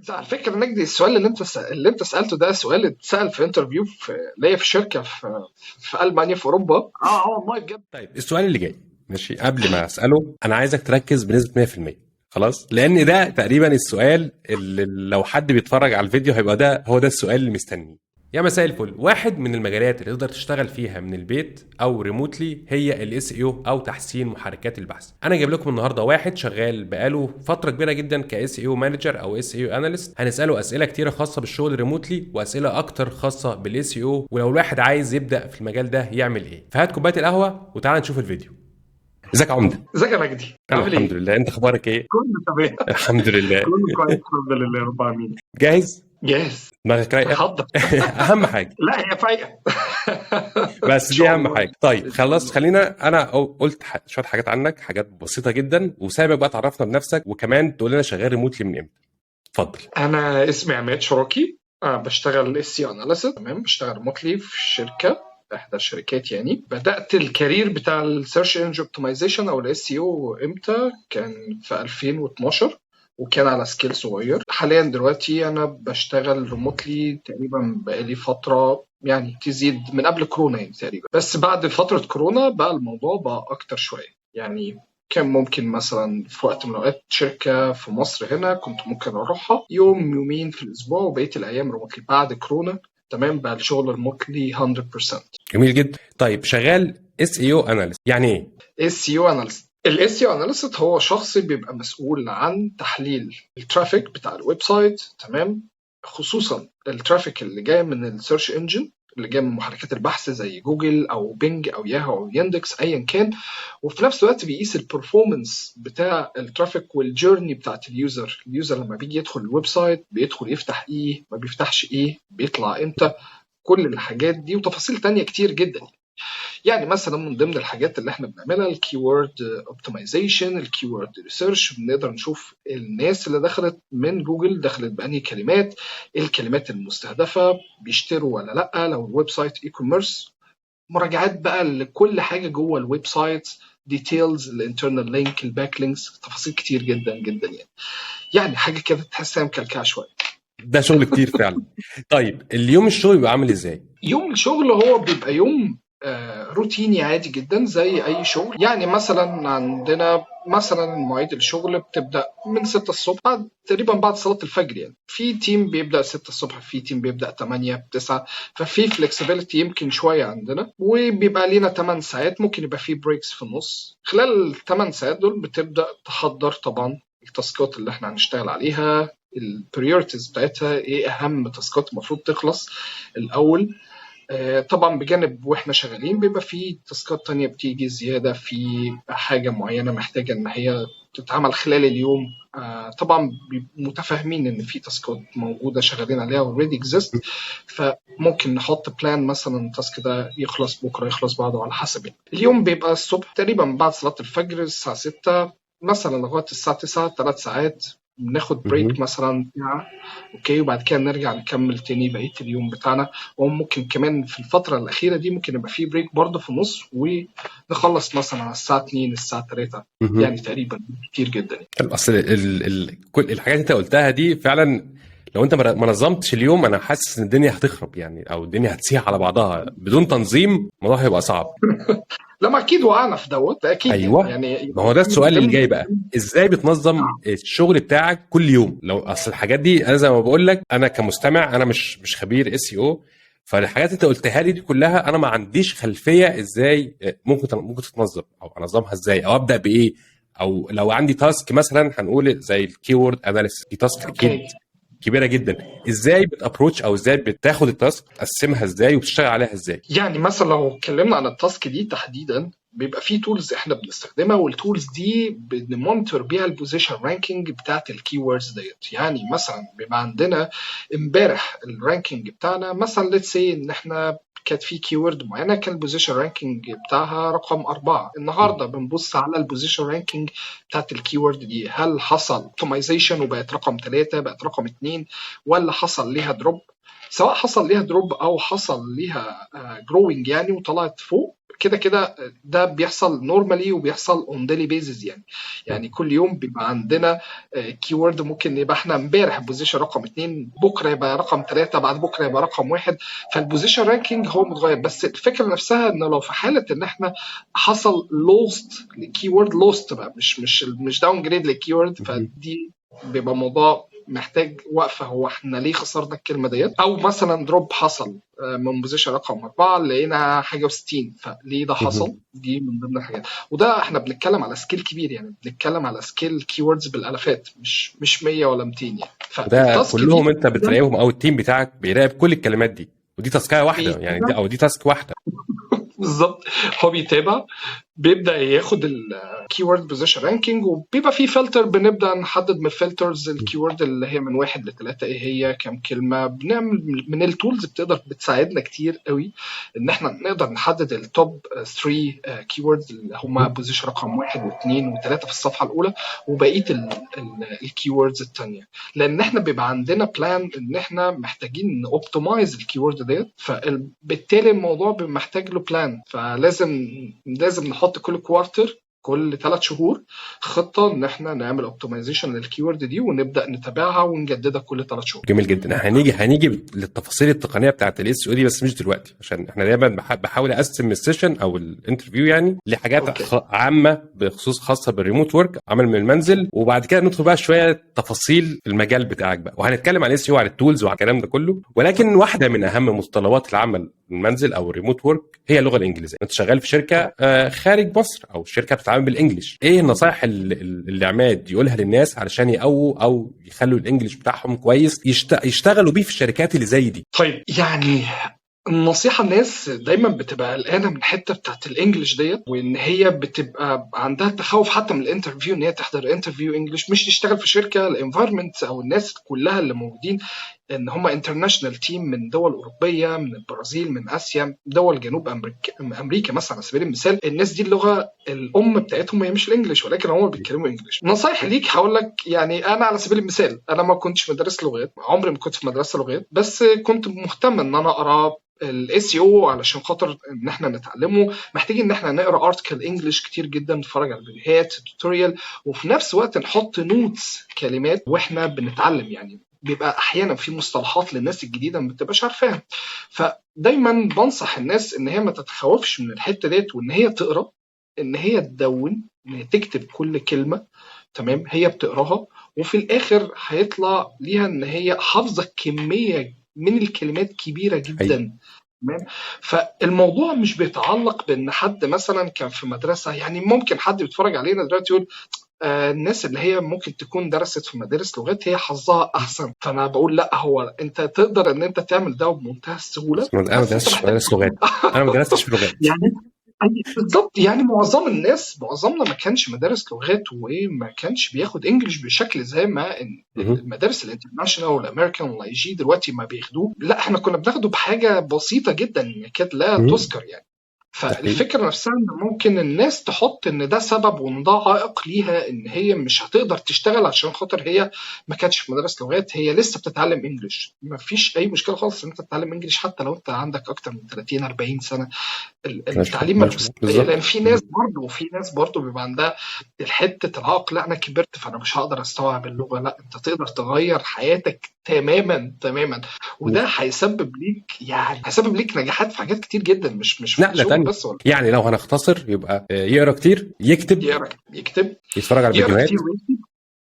على فكرة نجدي، السؤال اللي انت سالته ده سؤال اتسال في interview في ليا في شركة في المانيا، في اوروبا. اه والله بجد. طيب، السؤال اللي جاي، ماشي، قبل ما اساله انا عايزك تركز بنسبة 100%، خلاص؟ لان ده تقريبا السؤال اللي لو حد بيتفرج على الفيديو هيبقى ده هو ده السؤال اللي مستنيه. يا مساء الفل. واحد من المجالات اللي تقدر تشتغل فيها من البيت او remotely هي ال SEO او تحسين محركات البحث. انا جايب لكم النهارده واحد شغال بقاله فترة كبيرة جدا ك SEO manager او SEO analyst. هنساله اسئلة كتيرة خاصة بالشغل remotely واسئلة اكتر خاصة بال SEO، ولو الواحد عايز يبدا في المجال ده يعمل ايه. فهات كوباية القهوة وتعالى نشوف الفيديو. ازيك يا عمده؟ ازيك يا مجدي؟ انا عامل الحمد ايه؟ لله، انت اخبارك ايه؟ كله تمام. الحمد لله. كله كويس، الحمد لله رب العالمين. جاهز؟ جاهز. دماغك رايقة؟ حاضر. اهم حاجه. لا، هي فايقه. بس ان دي شاء اهم الله. حاجه. طيب خلاص، خلينا، انا قلت شوية حاجات عنك، حاجات بسيطة جدا، وسايبك بقى تعرفنا بنفسك وكمان تقول لنا شغال remotely من امتى. اتفضل. انا اسمي عماد شراكي، بشتغل SEO analyst، تمام؟ بشتغل remotely في شركه، احدى الشركات يعني. بدات ال career بتاع ال search engine optimization او ال SEO امتى؟ كان في 2012 وكان على scale صغير. حاليا دلوقتي انا بشتغل remotely تقريبا بقالي فترة يعني تزيد من قبل كورونا يعني تقريبا، بس بعد فترة كورونا بقى الموضوع بقى اكتر شويه. يعني كان ممكن مثلا في وقت من الاوقات شركة في مصر هنا كنت ممكن اروحها يوم يومين في الاسبوع وبقية الايام remotely. بعد كورونا، تمام، بقى الشغل remotely 100%. جميل جدا. طيب، شغال SEO analyst يعني ايه؟ SEO analyst، ال SEO analyst هو شخص بيبقى مسؤول عن تحليل ال traffic بتاع ال website، تمام؟ خصوصا ال traffic اللي جاي من ال search engine، اللي جاي من محركات البحث زي جوجل او بينج او ياهو او ياندكس ايا كان. وفي نفس الوقت بيقيس ال performance بتاع ال traffic وال journey بتاعت ال user. ال user لما بيجي يدخل ال website بيدخل يفتح ايه، ما بيفتحش ايه، بيطلع امتى، كل الحاجات دي وتفاصيل تانية كتير جدا. يعني مثلا من ضمن الحاجات اللي احنا بنعملها ال keyword optimization، ال keyword research، بنقدر نشوف الناس اللي دخلت من جوجل دخلت بأنهي كلمات، ايه الكلمات المستهدفة، بيشتروا ولا لا لو ال website e-commerce، مراجعات بقى لكل حاجة جوه ال website، details ال internal link، ال backlinks، تفاصيل كتير جدا جدا. يعني حاجة كده تحسها مكلكعه شويه. ده شغل كتير فعلا. طيب، اليوم الشغل بيبقى عامل ازاي؟ يوم الشغل هو بيبقى يوم روتيني عادي جدا زي اي شغل. يعني مثلا عندنا مثلا مواعيد الشغل بتبدا من 6 الصبح، بعد تقريبا بعد صلاة الفجر. يعني في team بيبدا 6 الصبح، في team بيبدا 8، 9، ففي flexibility يمكن شوية عندنا. وبيبقى لينا 8 ساعات، ممكن يبقى في breaks في النص. خلال ال 8 ساعات دول بتبدا تحضر طبعا ال task ات اللي احنا هنشتغل عليها، ال priorities بتاعتها، ايه اهم task ات المفروض تخلص الاول. طبعا بجانب واحنا شغالين بيبقى في task ات تانية بتيجي زيادة، في حاجة معينة محتاجة ان هي تتعمل خلال اليوم. طبعا متفاهمين ان في task ات موجودة شغالين عليها already exist، فممكن نحط plan مثلا ال task ده يخلص بكرة، يخلص بعده، على حسب يعني. اليوم بيبقى الصبح تقريبا بعد صلاة الفجر الساعة 6 مثلا لغاية الساعة 9، 3 ساعات، بناخد break مثلا ساعة، okay، وبعد كده نرجع نكمل تاني بقية اليوم بتاعنا. وممكن كمان في الفترة الأخيرة دي ممكن يبقى في break برضه في النص ونخلص مثلا على الساعة 2، الساعة 3. يعني تقريبا كتير جدا. اصل ال ال كل الحاجات اللي انت قلتها دي فعلا لو انت ما نظمتش اليوم انا حاسس ان الدنيا هتخرب يعني، او الدنيا هتسيح على بعضها بدون تنظيم، الموضوع هيبقى صعب. لا، ما اكيد وقعنا في دوت اكيد. يعني ما هو ده السؤال اللي جاي بقى، ازاي بتنظم الشغل بتاعك كل يوم؟ لو اصل الحاجات دي انا زي ما بقول لك انا كمستمع انا مش خبير SEO، فالحاجات اللي انت قلتها لي دي كلها انا ما عنديش خلفية ازاي ممكن تتنظم او انظمها ازاي او ابدا بايه، او لو عندي task مثلا هنقول زي ال keyword analysis، دي task اكيد كبيرة جدا، ازاي بت approach او ازاي بتاخد ال task، تقسمها ازاي وبتشتغل عليها ازاي؟ يعني مثلا لو اتكلمنا عن ال task دي تحديدا، بيبقى في tools احنا بنستخدمها، وال tools دي بن monitor بيها ال position ranking بتاعت ال keywords ديت. يعني مثلا بيبقى عندنا امبارح ال ranking بتاعنا مثلا، let's say ان احنا كانت في keyword معينة كان ال position ranking بتاعها رقم 4. النهارده بنبص على ال position ranking بتاعت ال keyword دي، هل حصل optimization وبقت رقم 3، بقت رقم 2، ولا حصل ليها drop؟ سواء حصل ليها drop او حصل ليها growing يعني وطلعت فوق كده كده. ده بيحصل normally وبيحصل on daily basis يعني كل يوم بيبقى عندنا keyword، ممكن يبقى احنا امبارح position رقم 2، بكره يبقى رقم 3، بعد بكره يبقى رقم 1. فال position ranking هو متغير، بس الفكرة نفسها انه لو في حاله ان احنا حصل lost ل keyword، lost بقى مش downgrade لل keyword، فدي بيبقى موضوع محتاج وقفه، هو احنا ليه خسرنا الكلمة ديت؟ او مثلا drop حصل من position رقم 4 لقينا حاجة و60، فليه ده حصل؟ دي من ضمن الحاجات. وده احنا بنتكلم على scale كبير، يعني بنتكلم على scale keywords بالالافات، مش 100 ولا 200 يعني. ده فال task دي كلهم انت بتراقبهم او ال team بتاعك بيراقب كل الكلمات دي، ودي task ايه واحدة يعني، دي او دي task واحده. بالظبط، هو بيتابع، بيبدا ياخد ال keyword position ranking، وبيبقى في فلتر، بنبدا نحدد من ال filters ال keyword اللي هي من 1 ل3 ايه هي، كام كلمة. بنعمل من ال tools بتقدر بتساعدنا كتير قوي ان احنا نقدر نحدد ال top 3 keywords اللي هم position رقم 1 و2 و3 في الصفحة الاولى، وبقية ال keywords الثانية، لان احنا بيبقى عندنا plan ان احنا محتاجين ن optimize ال keyword ديت، فبالتالي الموضوع بيبقى محتاج له plan. فلازم نحط كل quarter، كل 3 شهور خطه ان احنا نعمل optimization لل keyword دي، ونبدا نتابعها ونجددها كل 3 شهور. جميل جدا. هنيجي للتفاصيل التقنية بتاعت ال SEO دي، بس مش دلوقتي، عشان احنا دايما بحاول اقسم ال session او ال interview يعني لحاجات عامة بخصوص خاصة بال remote work، عمل من المنزل، وبعد كده ندخل بقى شوية تفاصيل المجال بتاعك بقى، وهنتكلم عن ال SEO وعن ال tools وعلى الكلام ده كله. ولكن واحدة من اهم متطلبات العمل من المنزل او ال remote work هي اللغة الانجليزية. انت شغال في شركة خارج مصر او شركة بتتعامل بال English، ايه النصائح اللي عماد يقولها للناس علشان يقووا او يخلوا ال English بتاعهم كويس يشتغلوا بيه في الشركات اللي زي دي؟ طيب، يعني النصيحة، الناس دايما بتبقى قلقانة من الحتة بتاعت ال English ديت، وان هي بتبقى عندها تخوف حتى من ال interview، ان هي تحضر interview English، مش تشتغل في شركة ال environment او الناس كلها اللي موجودين ان هم international team من دول اوروبيه، من البرازيل، من اسيا، دول جنوب امريكا مثلا على سبيل المثال. الناس دي اللغة الام بتاعتهم هي مش ال English، ولكن هم بيتكلموا English. نصايح ليك هقول لك، يعني انا على سبيل المثال انا ما كنتش مدرس لغات، عمري ما كنت في مدرسه لغات، بس كنت مهتم ان انا اقرا ال SEO علشان خاطر ان احنا نتعلمه. محتاجين ان احنا نقرا article English كتير جدا، نتفرج على فيديوهات tutorial، وفي نفس الوقت نحط notes كلمات واحنا بنتعلم. يعني بيبقى احيانا في مصطلحات للناس الجديدة ما بتبقاش عارفاها. فدايما بنصح الناس ان هي ما تتخوفش من الحتة ديت، وان هي تقرا، ان هي تدون، ان هي تكتب كل كلمة تمام هي بتقراها، وفي الاخر هيطلع ليها ان هي حافظه كمية من الكلمات كبيرة جدا. تمام. فالموضوع مش بيتعلق بان حد مثلا كان في مدرسه، يعني ممكن حد بيتفرج علينا دلوقتي يقول الناس اللي هي ممكن تكون درست في مدارس لغات هي حظها احسن. فانا بقول لا، هو انت تقدر ان انت تعمل ده بمنتهى السهولة. انا ما درستش في مدارس لغات، انا ما درستش في لغات يعني بالضبط. يعني معظم الناس، معظمنا ما كانش مدارس لغات وما كانش بياخد English بشكل زي ما المدارس ال international وال American وال IG دلوقتي ما بياخدوه. لا، احنا كنا بناخده بحاجة بسيطة جدا يكاد لا تذكر يعني. فالفكرة نفسها ان ممكن الناس تحط ان ده سبب وان ده عائق ليها ان هي مش هتقدر تشتغل عشان خاطر هي ما كانتش في مدارس لغات، هي لسه بتتعلم English. ما فيش اي مشكلة خالص ان انت تتعلم English حتى لو انت عندك اكتر من 30 40 سنة. التعليم ملوش، لان في ناس برضه بيبقى عندها الحتة العائق، لا انا كبرت فانا مش هقدر استوعب اللغة. لا، انت تقدر تغير حياتك تماما تماما، وده هيسبب ليك، يعني هيسبب ليك نجاحات في حاجات كتير جدا، مش في الشغل بس ولا. يعني لو هنختصر يبقى يقرا كتير، يكتب، يكتب، يتفرج على فيديوهات،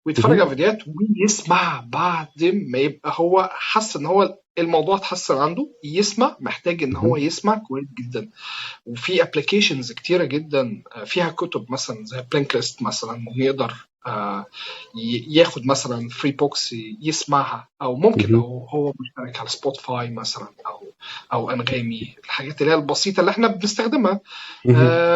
ويتفرج على فيديوهات، ويسمع بعد ما يبقى هو حس ان هو الموضوع اتحسن عنده. يسمع، محتاج ان هو يسمع كويس جدا. وفي applications كتيرة جدا فيها كتب مثلا زي Blinkist مثلا، يقدر ياخد مثلا free books يسمعها، او ممكن لو هو مشترك على Spotify مثلا او انغامي، الحاجات اللي هي البسيطة اللي احنا بنستخدمها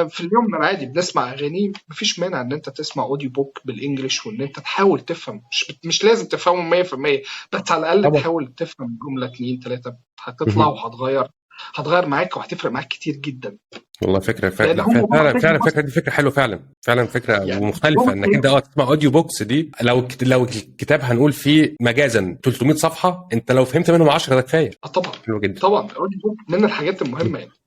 في اليوم العادي، بنسمع اغاني. مفيش مانع ان انت تسمع audio book بال English وان انت تحاول تفهم، مش لازم تفهمه 100%، بس على الاقل تحاول تفهم جملة 2 3 هتطلع وهتغير هتغير معاك وهتفرق معاك كتير جدا. والله فكرة لان فعلا هم فعلا محتاج فعلا، فكرة دي فكرة حلوة فعلا، فعلا فكرة يعني ومختلفة، هو انك انت تسمع audio books دي. لو الكتاب هنقول فيه مجازا 300 صفحة، انت لو فهمت منهم 10 ده كفاية. طبعا حلو جدا. طبعا ال audio book من الحاجات المهمة يعني، حلو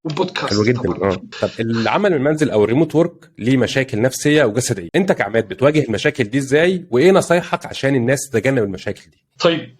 وبودكاست جدا. طبعا. طب العمل من المنزل او ال remote work ليه مشاكل نفسية وجسدية، انت كعماد بتواجه المشاكل دي ازاي، وايه نصايحك عشان الناس تتجنب المشاكل دي؟ طيب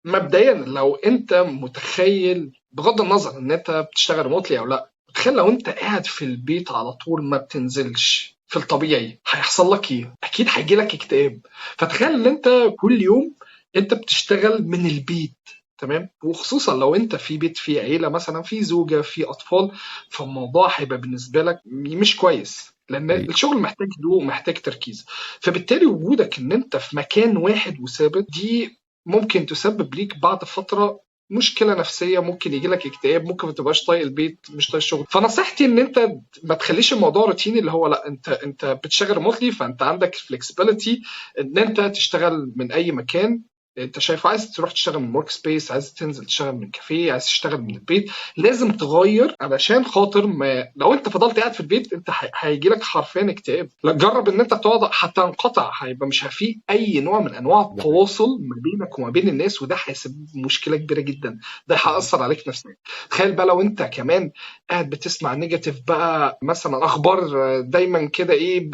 مبدئيا لو انت متخيل، بغض النظر ان انت بتشتغل remotely او لا، تخيل لو انت قاعد في البيت على طول ما بتنزلش، في الطبيعي هيحصل لك ايه؟ اكيد هيجي لك اكتئاب. فتخيل ان انت كل يوم انت بتشتغل من البيت، تمام، وخصوصا لو انت في بيت فيه عيله مثلا، في زوجه، في اطفال، فالموضوع هيبقى بالنسبة لك مش كويس، لان حقيقي. الشغل محتاج هدوء ومحتاج تركيز. فبالتالي وجودك ان انت في مكان واحد وثابت دي ممكن تسبب ليك بعد فترة مشكلة نفسية، ممكن يجي لك اكتئاب، ممكن ما تبقاش طايق البيت، مش طايق الشغل. فنصيحتي ان انت ما تخليش الموضوع روتيني، اللي هو لا انت بتشتغل remotely، فانت عندك flexibility ان انت تشتغل من اي مكان انت شايفه. عايز تروح تشتغل من workspace، عايز تنزل تشتغل من كافيه، عايز تشتغل من البيت، لازم تغير علشان خاطر ما لو انت فضلت قاعد في البيت انت هيجي لك حرفيا اكتئاب. لا، جرب ان انت تقعد هتنقطع، هيبقى مش في اي نوع من انواع ده حقيقي. التواصل ما بينك وما بين الناس، وده هيسبب مشكلة كبيرة جدا، ده هيأثر عليك نفسيا. تخيل بقى لو انت كمان قاعد بتسمع negative بقى، مثلا اخبار دايما كده ايه،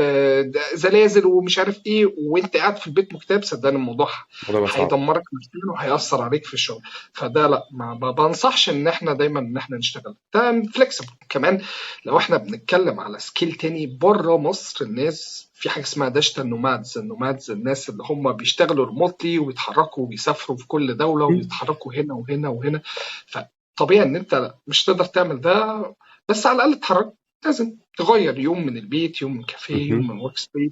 زلازل ومش عارف ايه، وانت قاعد في البيت مكتئب، صدقني الموضوع الموضوع بقى صعب. هيدمرك نفسيا وهيأثر عليك في الشغل. فده لا، ما بنصحش ان احنا دايما ان احنا نشتغل ده flexible. كمان لو احنا بنتكلم على scale تاني بره مصر، الناس في حاجة اسمها digital nomads. ال nomads الناس اللي هم بيشتغلوا remotely وبيتحركوا وبيسافروا في كل دولة وبيتحركوا هنا وهنا وهنا. فطبيعي ان انت مش تقدر تعمل ده، بس على الاقل تتحرك، لازم تغير يوم من البيت، يوم من كافيه، يوم من workspace،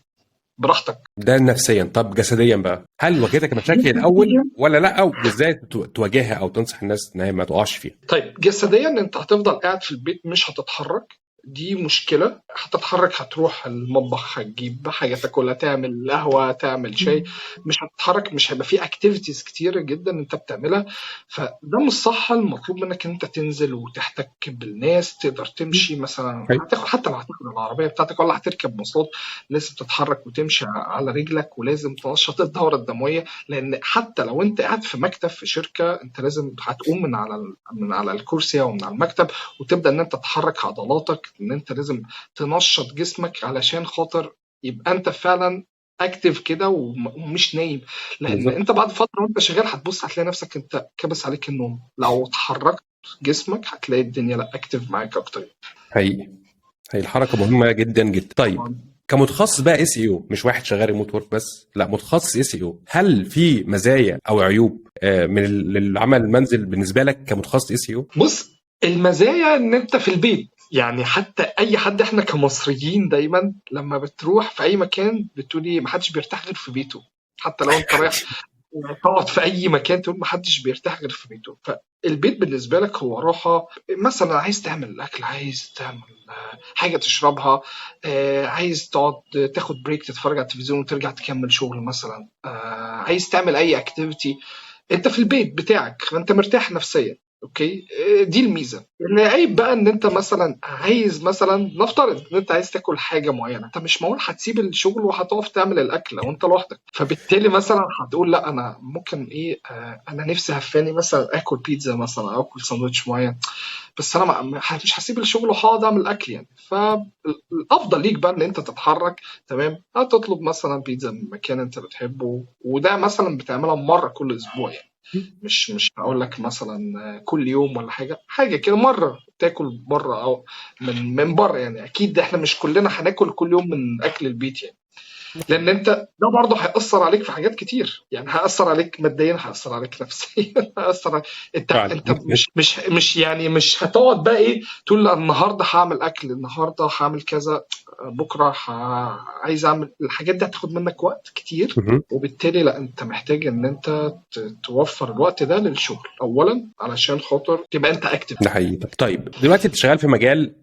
براحتك. ده نفسيا. طب جسديا بقى، هل واجهتك مشاكل الاول ولا لا، وازاي تواجهها او تنصح الناس ان هي ما تقعش فيها؟ طيب جسديا انت هتفضل قاعد في البيت مش هتتحرك، دي مشكلة. هتتحرك هتروح المطبخ، هتجيب حاجة تاكلها، تعمل قهوة، تعمل شاي، مش هتتحرك، مش هيبقى في activities كتير جدا انت بتعملها. فده مش صح. المطلوب منك ان انت تنزل وتحتك بالناس، تقدر تمشي مثلا، هتاخد حتى لو هتاخد العربية بتاعتك ولا هتركب مواصلات، لازم تتحرك وتمشي على رجلك، ولازم تنشط الدورة الدموية. لان حتى لو انت قاعد في مكتب في شركة، انت لازم هتقوم من على الكرسي او من على المكتب وتبدأ ان انت تحرك عضلاتك، ان انت لازم تنشط جسمك علشان خاطر يبقى انت فعلا active كده ومش نايم. لان انت بعد فترة وانت شغال هتبص هتلاقي نفسك انت كبس عليك النوم. لو اتحركت جسمك هتلاقي الدنيا لا active معاك اكتر. حقيقي، هي الحركة مهمة جدا جدا. طيب طبعا. كمتخصص بقى SEO، مش واحد شغال remote work بس، لا متخصص SEO، هل في مزايا او عيوب من العمل المنزل بالنسبة لك كمتخصص SEO؟ بص، المزايا ان انت في البيت، يعني حتى اي حد، احنا كمصريين دايما لما بتروح في اي مكان بتقولي ما حدش بيرتاح غير في بيته. حتى لو انت رايح تقعد في اي مكان تقول ما حدش بيرتاح غير في بيته. فالبيت بالنسبة لك هو راحة. مثلا عايز تعمل الاكل، عايز تعمل حاجة تشربها، عايز تقعد تاخد break تتفرج على التلفزيون وترجع تكمل شغل مثلا، عايز تعمل اي activity، انت في البيت بتاعك، فانت مرتاح نفسيا. okay، دي الميزة. العيب بقى ان انت مثلا عايز، مثلا نفترض ان انت عايز تاكل حاجة معينة، انت مش معقول هتسيب الشغل وهتقف تعمل الاكل وانت لوحدك. فبالتالي مثلا هتقول لا انا ممكن ايه، انا نفسي هفاني مثلا اكل بيتزا مثلا او اكل ساندوتش معين، بس انا مش هسيب الشغل وهقعد اعمل اكل يعني. فالافضل ليك بقى ان انت تتحرك، تمام، هتطلب مثلا بيتزا من مكان انت بتحبه، وده مثلا بتعملها مرة كل اسبوع يعني، مش هقول لك مثلا كل يوم ولا حاجة كده، مرة تاكل بره او من بره يعني. اكيد احنا مش كلنا هناكل كل يوم من اكل البيت يعني، لان انت ده برضه هيأثر عليك في حاجات كتير يعني، هيأثر عليك ماديا، هيأثر عليك نفسيا، هيأثر عليك. انت مش مش مش يعني مش هتقعد بقى ايه تقول لا النهارده هعمل اكل، النهارده هعمل كذا، بكره عايز اعمل الحاجات دي، هتاخد منك وقت كتير. وبالتالي لا، انت محتاج ان انت توفر الوقت ده للشغل اولا علشان خاطر تبقى انت active. ده حقيقي. طيب دلوقتي انت شغال في مجال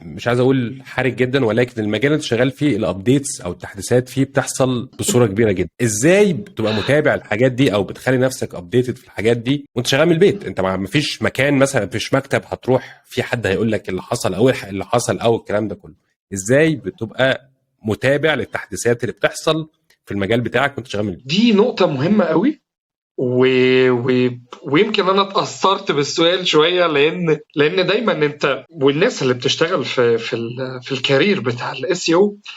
مش عايز اقول حرج جدا، ولكن المجال اللي انت شغال فيه ال updates او التحديثات فيه بتحصل بصورة كبيرة جدا. ازاي بتبقى متابع الحاجات دي او بتخلي نفسك updated في الحاجات دي وانت شغال من البيت؟ انت ما فيش مكان مثلا، ما فيش مكتب هتروح في حد هيقول لك اللي حصل او الحق اللي حصل او الكلام ده كله. ازاي بتبقى متابع للتحديثات اللي بتحصل في المجال بتاعك وانت شغال من البيت؟ دي نقطة مهمة قوي و... ويمكن انا اتاثرت بالسؤال شويه، لان دايما انت والناس اللي بتشتغل في ال career بتاع ال SEO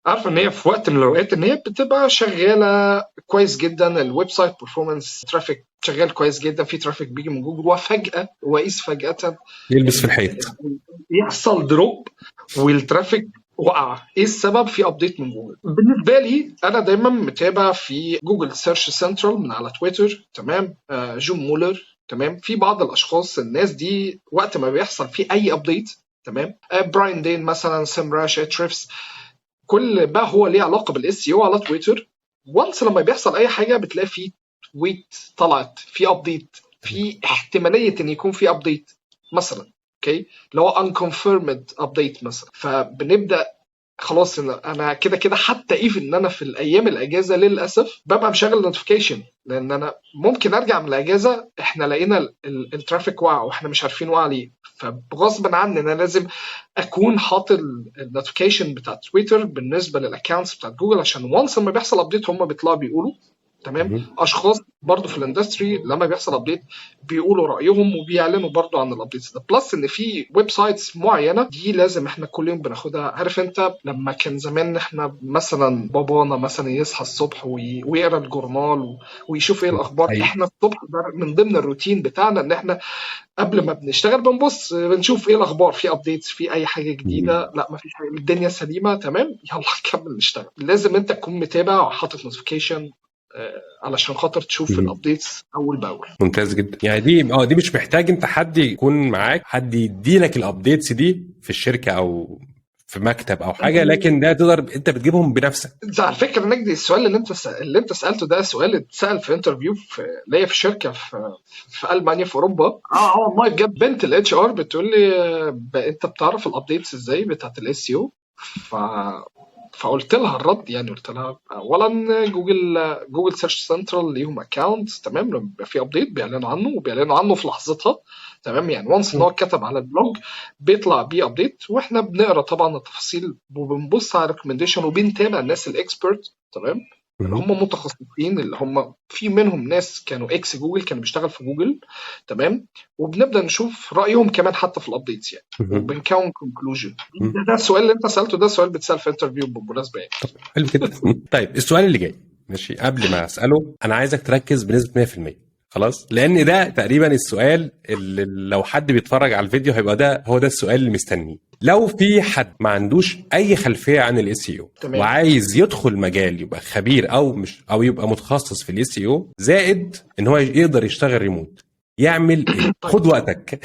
عارفه ان هي في وقت من الاوقات ان هي بتبقى شغالة كويس جدا، ال website performance، traffic شغال كويس جدا، في traffic بيجي من جوجل، وفجاة واذ فجاة يلبس في الحيط، يحصل drop وال traffic وقع. ايه السبب؟ في update من جوجل. بالنسبة لي انا دايما متابع في Google Search Central من على تويتر، تمام، جون مولر، تمام، في بعض الاشخاص، الناس دي وقت ما بيحصل في اي update، تمام، براين دين مثلا، SEMrush، Ahrefs، كل ما هو ليه علاقة بال SEO على تويتر، once لما بيحصل اي حاجة بتلاقي في tweet طلعت في update، في احتمالية ان يكون في update مثلا، okay، اللي هو unconfirmed update مثلا. فبنبدا خلاص إن انا كده كده حتى even ان انا في الايام الاجازة للاسف ببقى مشغل notification، لان انا ممكن ارجع من الاجازة احنا لقينا ال traffic وقع واحنا مش عارفين وقع ليه، فبغصب عني انا لازم اكون حاطط ال notification بتاع تويتر بالنسبة لل accounts بتاعت جوجل، عشان once لما بيحصل update هم بيطلعوا بيقولوا، تمام. اشخاص برضو في ال industry لما بيحصل update بيقولوا رايهم وبيعلنوا برضو عن ال updates ده. plus ان في websites معينة دي لازم احنا كل يوم بناخدها. عارف انت لما كان زمان احنا مثلا بابانا مثلا يصحى الصبح ويقرا الجورنال ويشوف ايه الاخبار؟ احنا الصبح ده من ضمن الروتين بتاعنا ان احنا قبل ما بنشتغل بنبص بنشوف ايه الاخبار، في updates، في اي حاجة جديده؟ لا، ما فيش حاجه، الدنيا سليمه، تمام، يلا نكمل نشتغل. لازم انت تكون متابع وحاطط notification علشان خاطر تشوف ال updates اول باول. ممتاز جدا. يعني دي مش محتاج انت حد يكون معاك، حد يدي لك ال updates دي في الشركة او في مكتب او حاجه، لكن ده تقدر انت بتجيبهم بنفسك. انت على فكرة نجدي، السؤال اللي انت سالته ده سؤال اتسال في interview في ليا في شركة في المانيا، في اوروبا. والله بجد، بنت ال HR بتقول لي انت بتعرف ال updates ازاي بتاعت ال SEO؟ فقلت لها الرد، يعني قلت لها اولا Google Search Central ليهم account، تمام، لما بيبقى في update بيعلنوا عنه وبيعلنوا عنه في لحظتها، تمام، يعني once ان هو اتكتب على ال blog بيطلع بيه update، واحنا بنقرا طبعا التفاصيل وبنبص على recommendation وبنتابع الناس ال expert، تمام، اللي هم متخصصين، اللي هم في منهم ناس كانوا ex Google، كانوا بيشتغل في جوجل، تمام، وبنبدا نشوف رايهم كمان حتى في ال updates يعني، وبنكون conclusion. ده السؤال اللي انت سالته، ده سؤال بيتسال في interview بالمناسبة يعني. طب حلو كده. طيب السؤال اللي جاي، ماشي، قبل ما اساله انا عايزك تركز بنسبة 100%، خلاص، لان ده تقريبا السؤال اللي لو حد بيتفرج على الفيديو هيبقى ده هو ده السؤال اللي مستنيه. لو في حد ما عندوش اي خلفية عن ال SEO وعايز يدخل مجال يبقى خبير او مش او يبقى متخصص في ال SEO، زائد ان هو يقدر يشتغل ريموت، يعمل ايه؟ خد وقتك.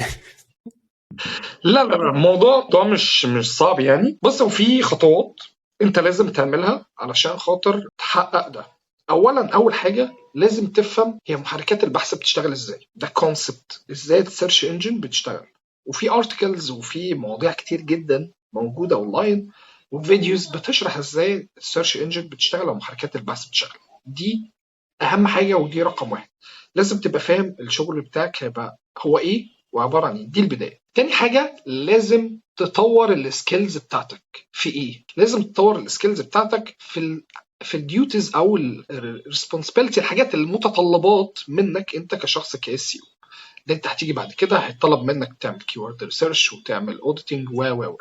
لا لا لا، الموضوع ده مش صعب يعني. بص، هو في خطوات انت لازم تعملها علشان خاطر تحقق ده. اولا، اول حاجة لازم تفهم هي محركات البحث بتشتغل ازاي، ده concept ازاي ال search engine بتشتغل، وفي articles وفي مواضيع كتير جدا موجودة اونلاين و videos بتشرح ازاي ال search engine بتشتغل او محركات البحث بتشتغل. دي اهم حاجة ودي رقم واحد، لازم تبقى فاهم الشغل بتاعك هيبقى هو ايه وعبارة عن ايه. دي البداية. تاني حاجة لازم تطور ال skills بتاعتك في ايه؟ لازم تطور ال skills بتاعتك في ال duties او ال responsibility، الحاجات المتطلبات منك انت كشخص ك SEO، اللي انت هتيجي بعد كده هيطلب منك تعمل keyword research وتعمل auditing و و و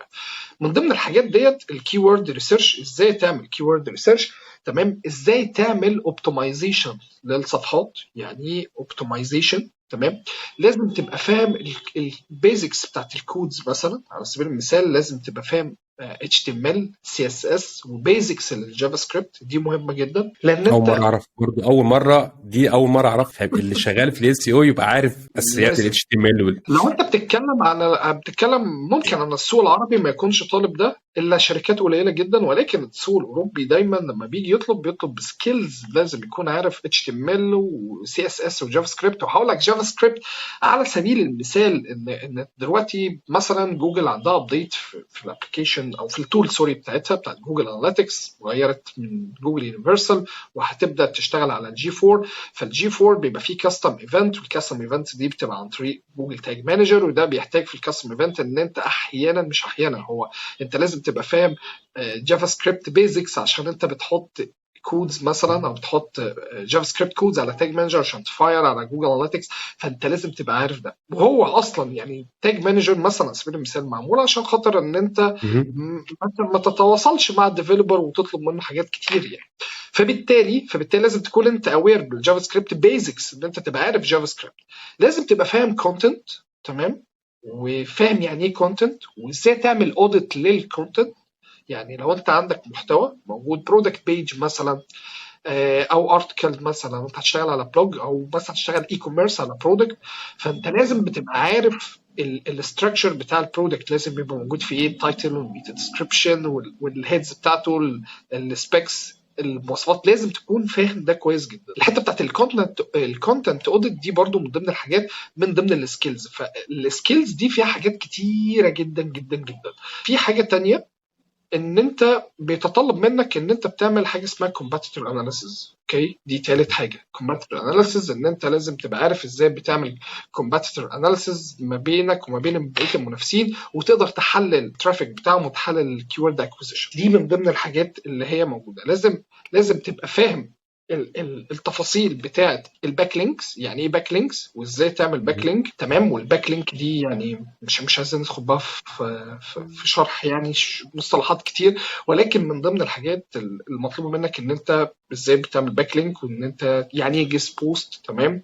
من ضمن الحاجات ديت ال keyword research، ازاي تعمل keyword research، تمام، ازاي تعمل optimization للصفحات، يعني ايه optimization، تمام. لازم تبقى فاهم ال basics بتاعت ال codes مثلا، على سبيل المثال لازم تبقى فاهم HTML، CSS و basics لل JavaScript، دي مهمة جدا لان اول مرة اعرف برضه، اول مرة دي اول مرة اعرف اللي شغال في ال SEO يبقى عارف اساسيات ال HTML. لو انت بتتكلم على بتتكلم ممكن عن السوق العربي ما يكونش طالب ده. الا شركات قليله جدا. ولكن السوق الاوروبي دايما لما بيجي يطلب بيطلب skills، لازم يكون عارف HTML و CSS و JavaScript. وهقول لك JavaScript على سبيل المثال، ان دلوقتي مثلا جوجل عندها update في ال application او في ال tool sorry بتاعتها، بتاعت Google Analytics، غيرت من Google Universal وهتبدا تشتغل على ال GA4. فال GA4 بيبقى فيه custom event، وال custom event دي بتبقى عن طريق Google Tag Manager، وده بيحتاج في ال custom event ان انت احيانا، مش احيانا، هو انت لازم تبقى فاهم JavaScript basics، عشان انت بتحط codes مثلا او بتحط JavaScript codes على Tag Manager عشان ت fire على Google Analytics، فانت لازم تبقى عارف ده. وهو اصلا يعني Tag Manager مثلا على سبيل المثال معمول عشان خاطر ان انت مثلا ما تتواصلش مع ال developer وتطلب منه حاجات كتير يعني. فبالتالي لازم تكون انت aware بال JavaScript basics، ان انت تبقى عارف JavaScript. لازم تبقى فاهم content، تمام، وفاهم يعني ايه content وازاي تعمل audit لل content. يعني لو انت عندك محتوى موجود، product page مثلا او article مثلا، انت هتشتغل على blog او مثلا هتشتغل e-commerce على product، فانت لازم بتبقى عارف ال structure بتاع ال product، لازم يبقى موجود في ايه، ال title وال meta description وال heads بتاعته، ال specs، المواصفات، لازم تكون فاهم ده كويس جدا. الحتة بتاعت ال content audit دي برضو من ضمن الحاجات، من ضمن ال skills. فال skills دي فيها حاجات كتيرة جدا جدا جدا. في حاجة تانية، ان انت بيتطلب منك ان انت بتعمل حاجة اسمها competitor analysis، okay، دي تالت حاجه، competitor analysis، ان انت لازم تبقى عارف ازاي بتعمل competitor analysis ما بينك وما بين بقية المنافسين، وتقدر تحلل ال traffic بتاعهم وتحلل ال keyword acquisition. دي من ضمن الحاجات اللي هي موجوده. لازم تبقى فاهم التفاصيل بتاعه ال backlinks، يعني ايه backlinks وازاي تعمل backlink، تمام. وال backlink دي يعني مش عايزين ندخل بقى في شرح يعني مصطلحات كتير، ولكن من ضمن الحاجات المطلوبة منك ان انت ازاي بتعمل backlink، وان انت يعني ايه guest post، تمام.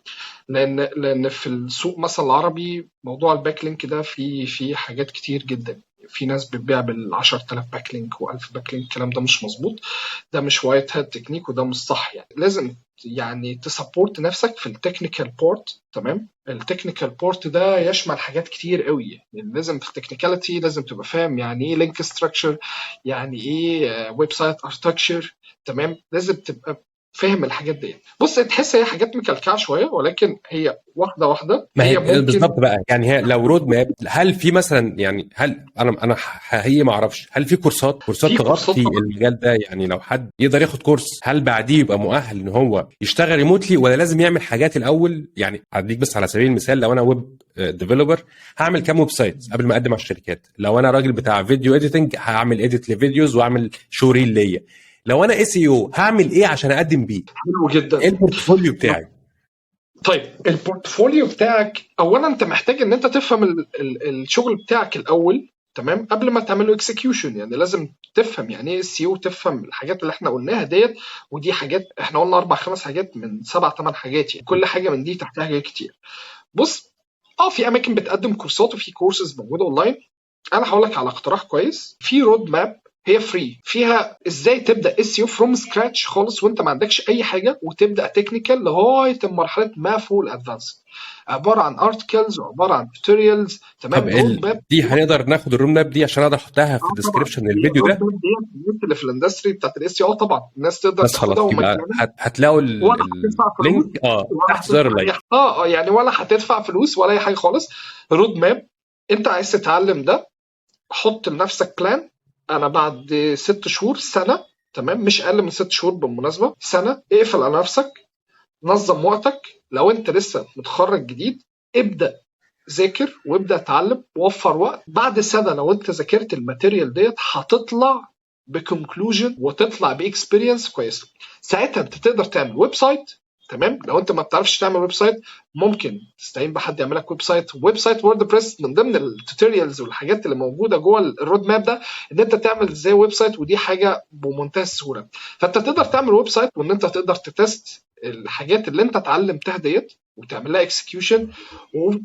لان في السوق مثلا العربي موضوع ال backlink ده في حاجات كتير جدا، في ناس بتبيع بال 10000 backlink و1000 backlink، الكلام ده مش مظبوط، ده مش white hat technique وده مش صح. يعني لازم يعني ت support نفسك في ال technical part، تمام. ال technical part ده يشمل حاجات كتير قوي، يعني لازم في ال technicality لازم تبقى فاهم يعني ايه link structure، يعني ايه website architecture، تمام. لازم تبقى فاهم الحاجات دي. بص، تحس هي حاجات مكلكعه شويه، ولكن هي واحدة واحده. ما هي هي ممكن بالظبط بقى، يعني هي لو road map، هل في مثلا، يعني هل انا حقيقي ما اعرفش، هل في كورسات في كورسات تغطي طبعا. المجال ده؟ يعني لو حد يقدر ياخد كورس، هل بعديه يبقى مؤهل ان هو يشتغل remotely ولا لازم يعمل حاجات الاول؟ يعني هديك بس على سبيل المثال، لو انا web developer هعمل كام website قبل ما اقدم على الشركات؟ لو انا راجل بتاع video editing هعمل edit ل videos واعمل showreel ليا. لو انا SEO هعمل ايه عشان اقدم بيه؟ حلو جدا. ايه ال portfolio بتاعي؟ طيب، ال portfolio بتاعك، اولا انت محتاج ان انت تفهم الشغل بتاعك الاول، تمام، قبل ما تعمل له execution. يعني لازم تفهم يعني ايه SEO، تفهم الحاجات اللي احنا قلناها ديت، ودي حاجات احنا قلنا اربع خمس حاجات من سبع ثمان حاجات، يعني كل حاجة من دي تحتها حاجات كتير. بص، في اماكن بتقدم كورسات وفي كورسز موجودة اونلاين. انا هقول لك على اقتراح كويس، في road map هي free، فيها ازاي تبدا SEO from scratch خالص وانت ما عندكش اي حاجه، وتبدا technical لغاية مرحلة ما فوق ال advanced، عبارة عن articles وعبارة عن tutorials، تمام. طب road map. دي هنقدر ناخد ال road map دي عشان اقدر احطها في اه طبعا. ال description للفيديو ده؟ ال road map دي الناس اللي في ال industry بتاعت ال SEO، طبعا الناس تقدر بس خلاص. تاخدها يبقى ومجانا. هتلاقوا ولا هتدفع فلوس ال link ولا تحت زر هتدفع اي ال like. يعني ولا هتدفع فلوس ولا اي حاجة خالص. road map، انت عايز تتعلم ده، حط لنفسك plan، انا بعد 6 شهور، سنه، تمام، مش اقل من 6 شهور بالمناسبه، سنه، اقفل على نفسك، نظم وقتك. لو انت لسه متخرج جديد، ابدا ذاكر وابدا اتعلم وفر وقت. بعد سنة لو انت ذاكرت ال material ديت هتطلع ب conclusion وتطلع ب experience كويسه، ساعتها انت تقدر تعمل website، تمام. لو انت ما بتعرفش تعمل website، ممكن تستعين بحد يعمل لك website WordPress. من ضمن ال tutorials والحاجات اللي موجودة جوه ال road map ده ان انت تعمل ازاي website، ودي حاجة بمنتهى السهوله. فانت تقدر تعمل website، وان انت تقدر ت test الحاجات اللي انت اتعلمتها ديت وتعمل لها execution.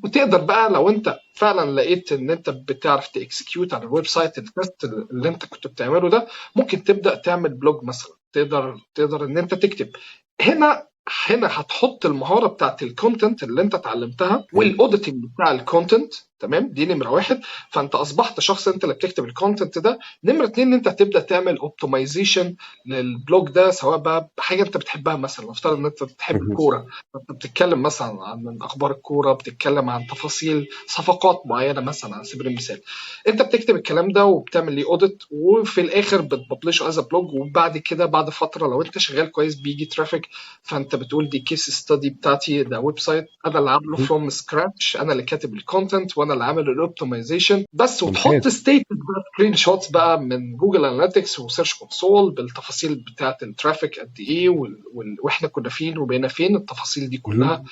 وتقدر بقى لو انت فعلا لقيت ان انت بتعرف ت execute على ال website، ال test اللي انت كنت بتعمله ده، ممكن تبدا تعمل blog مثلا، تقدر ان انت تكتب. هنا هتحط المهارة بتاعت ال content اللي انت اتعلمتها وال auditing بتاع ال content، تمام، دي نمره واحد. فانت اصبحت شخص انت اللي بتكتب ال content ده. نمره اتنين، ان انت هتبدا تعمل optimization لل blog ده، سواء بقى بحاجة انت بتحبها. مثلا نفترض ان انت بتحب الكوره، فانت بتتكلم مثلا عن اخبار الكوره، بتتكلم عن تفاصيل صفقات معينة مثلا على سبيل المثال. انت بتكتب الكلام ده وبتعمل ليه audit، وفي الاخر بت publish ه as blog. وبعد كده بعد فترة لو انت شغال كويس بيجي traffic، فانت بتقول دي case study بتاعتي، ده website انا اللي عامله from scratch، انا اللي كاتب ال content وانا اللي عامل ال optimization بس. وتحط status بقى، screenshots بقى من Google Analytics و Search Console بالتفاصيل بتاعه ال traffic قد ايه، واحنا كنا فين وبقينا فين، التفاصيل دي كلها.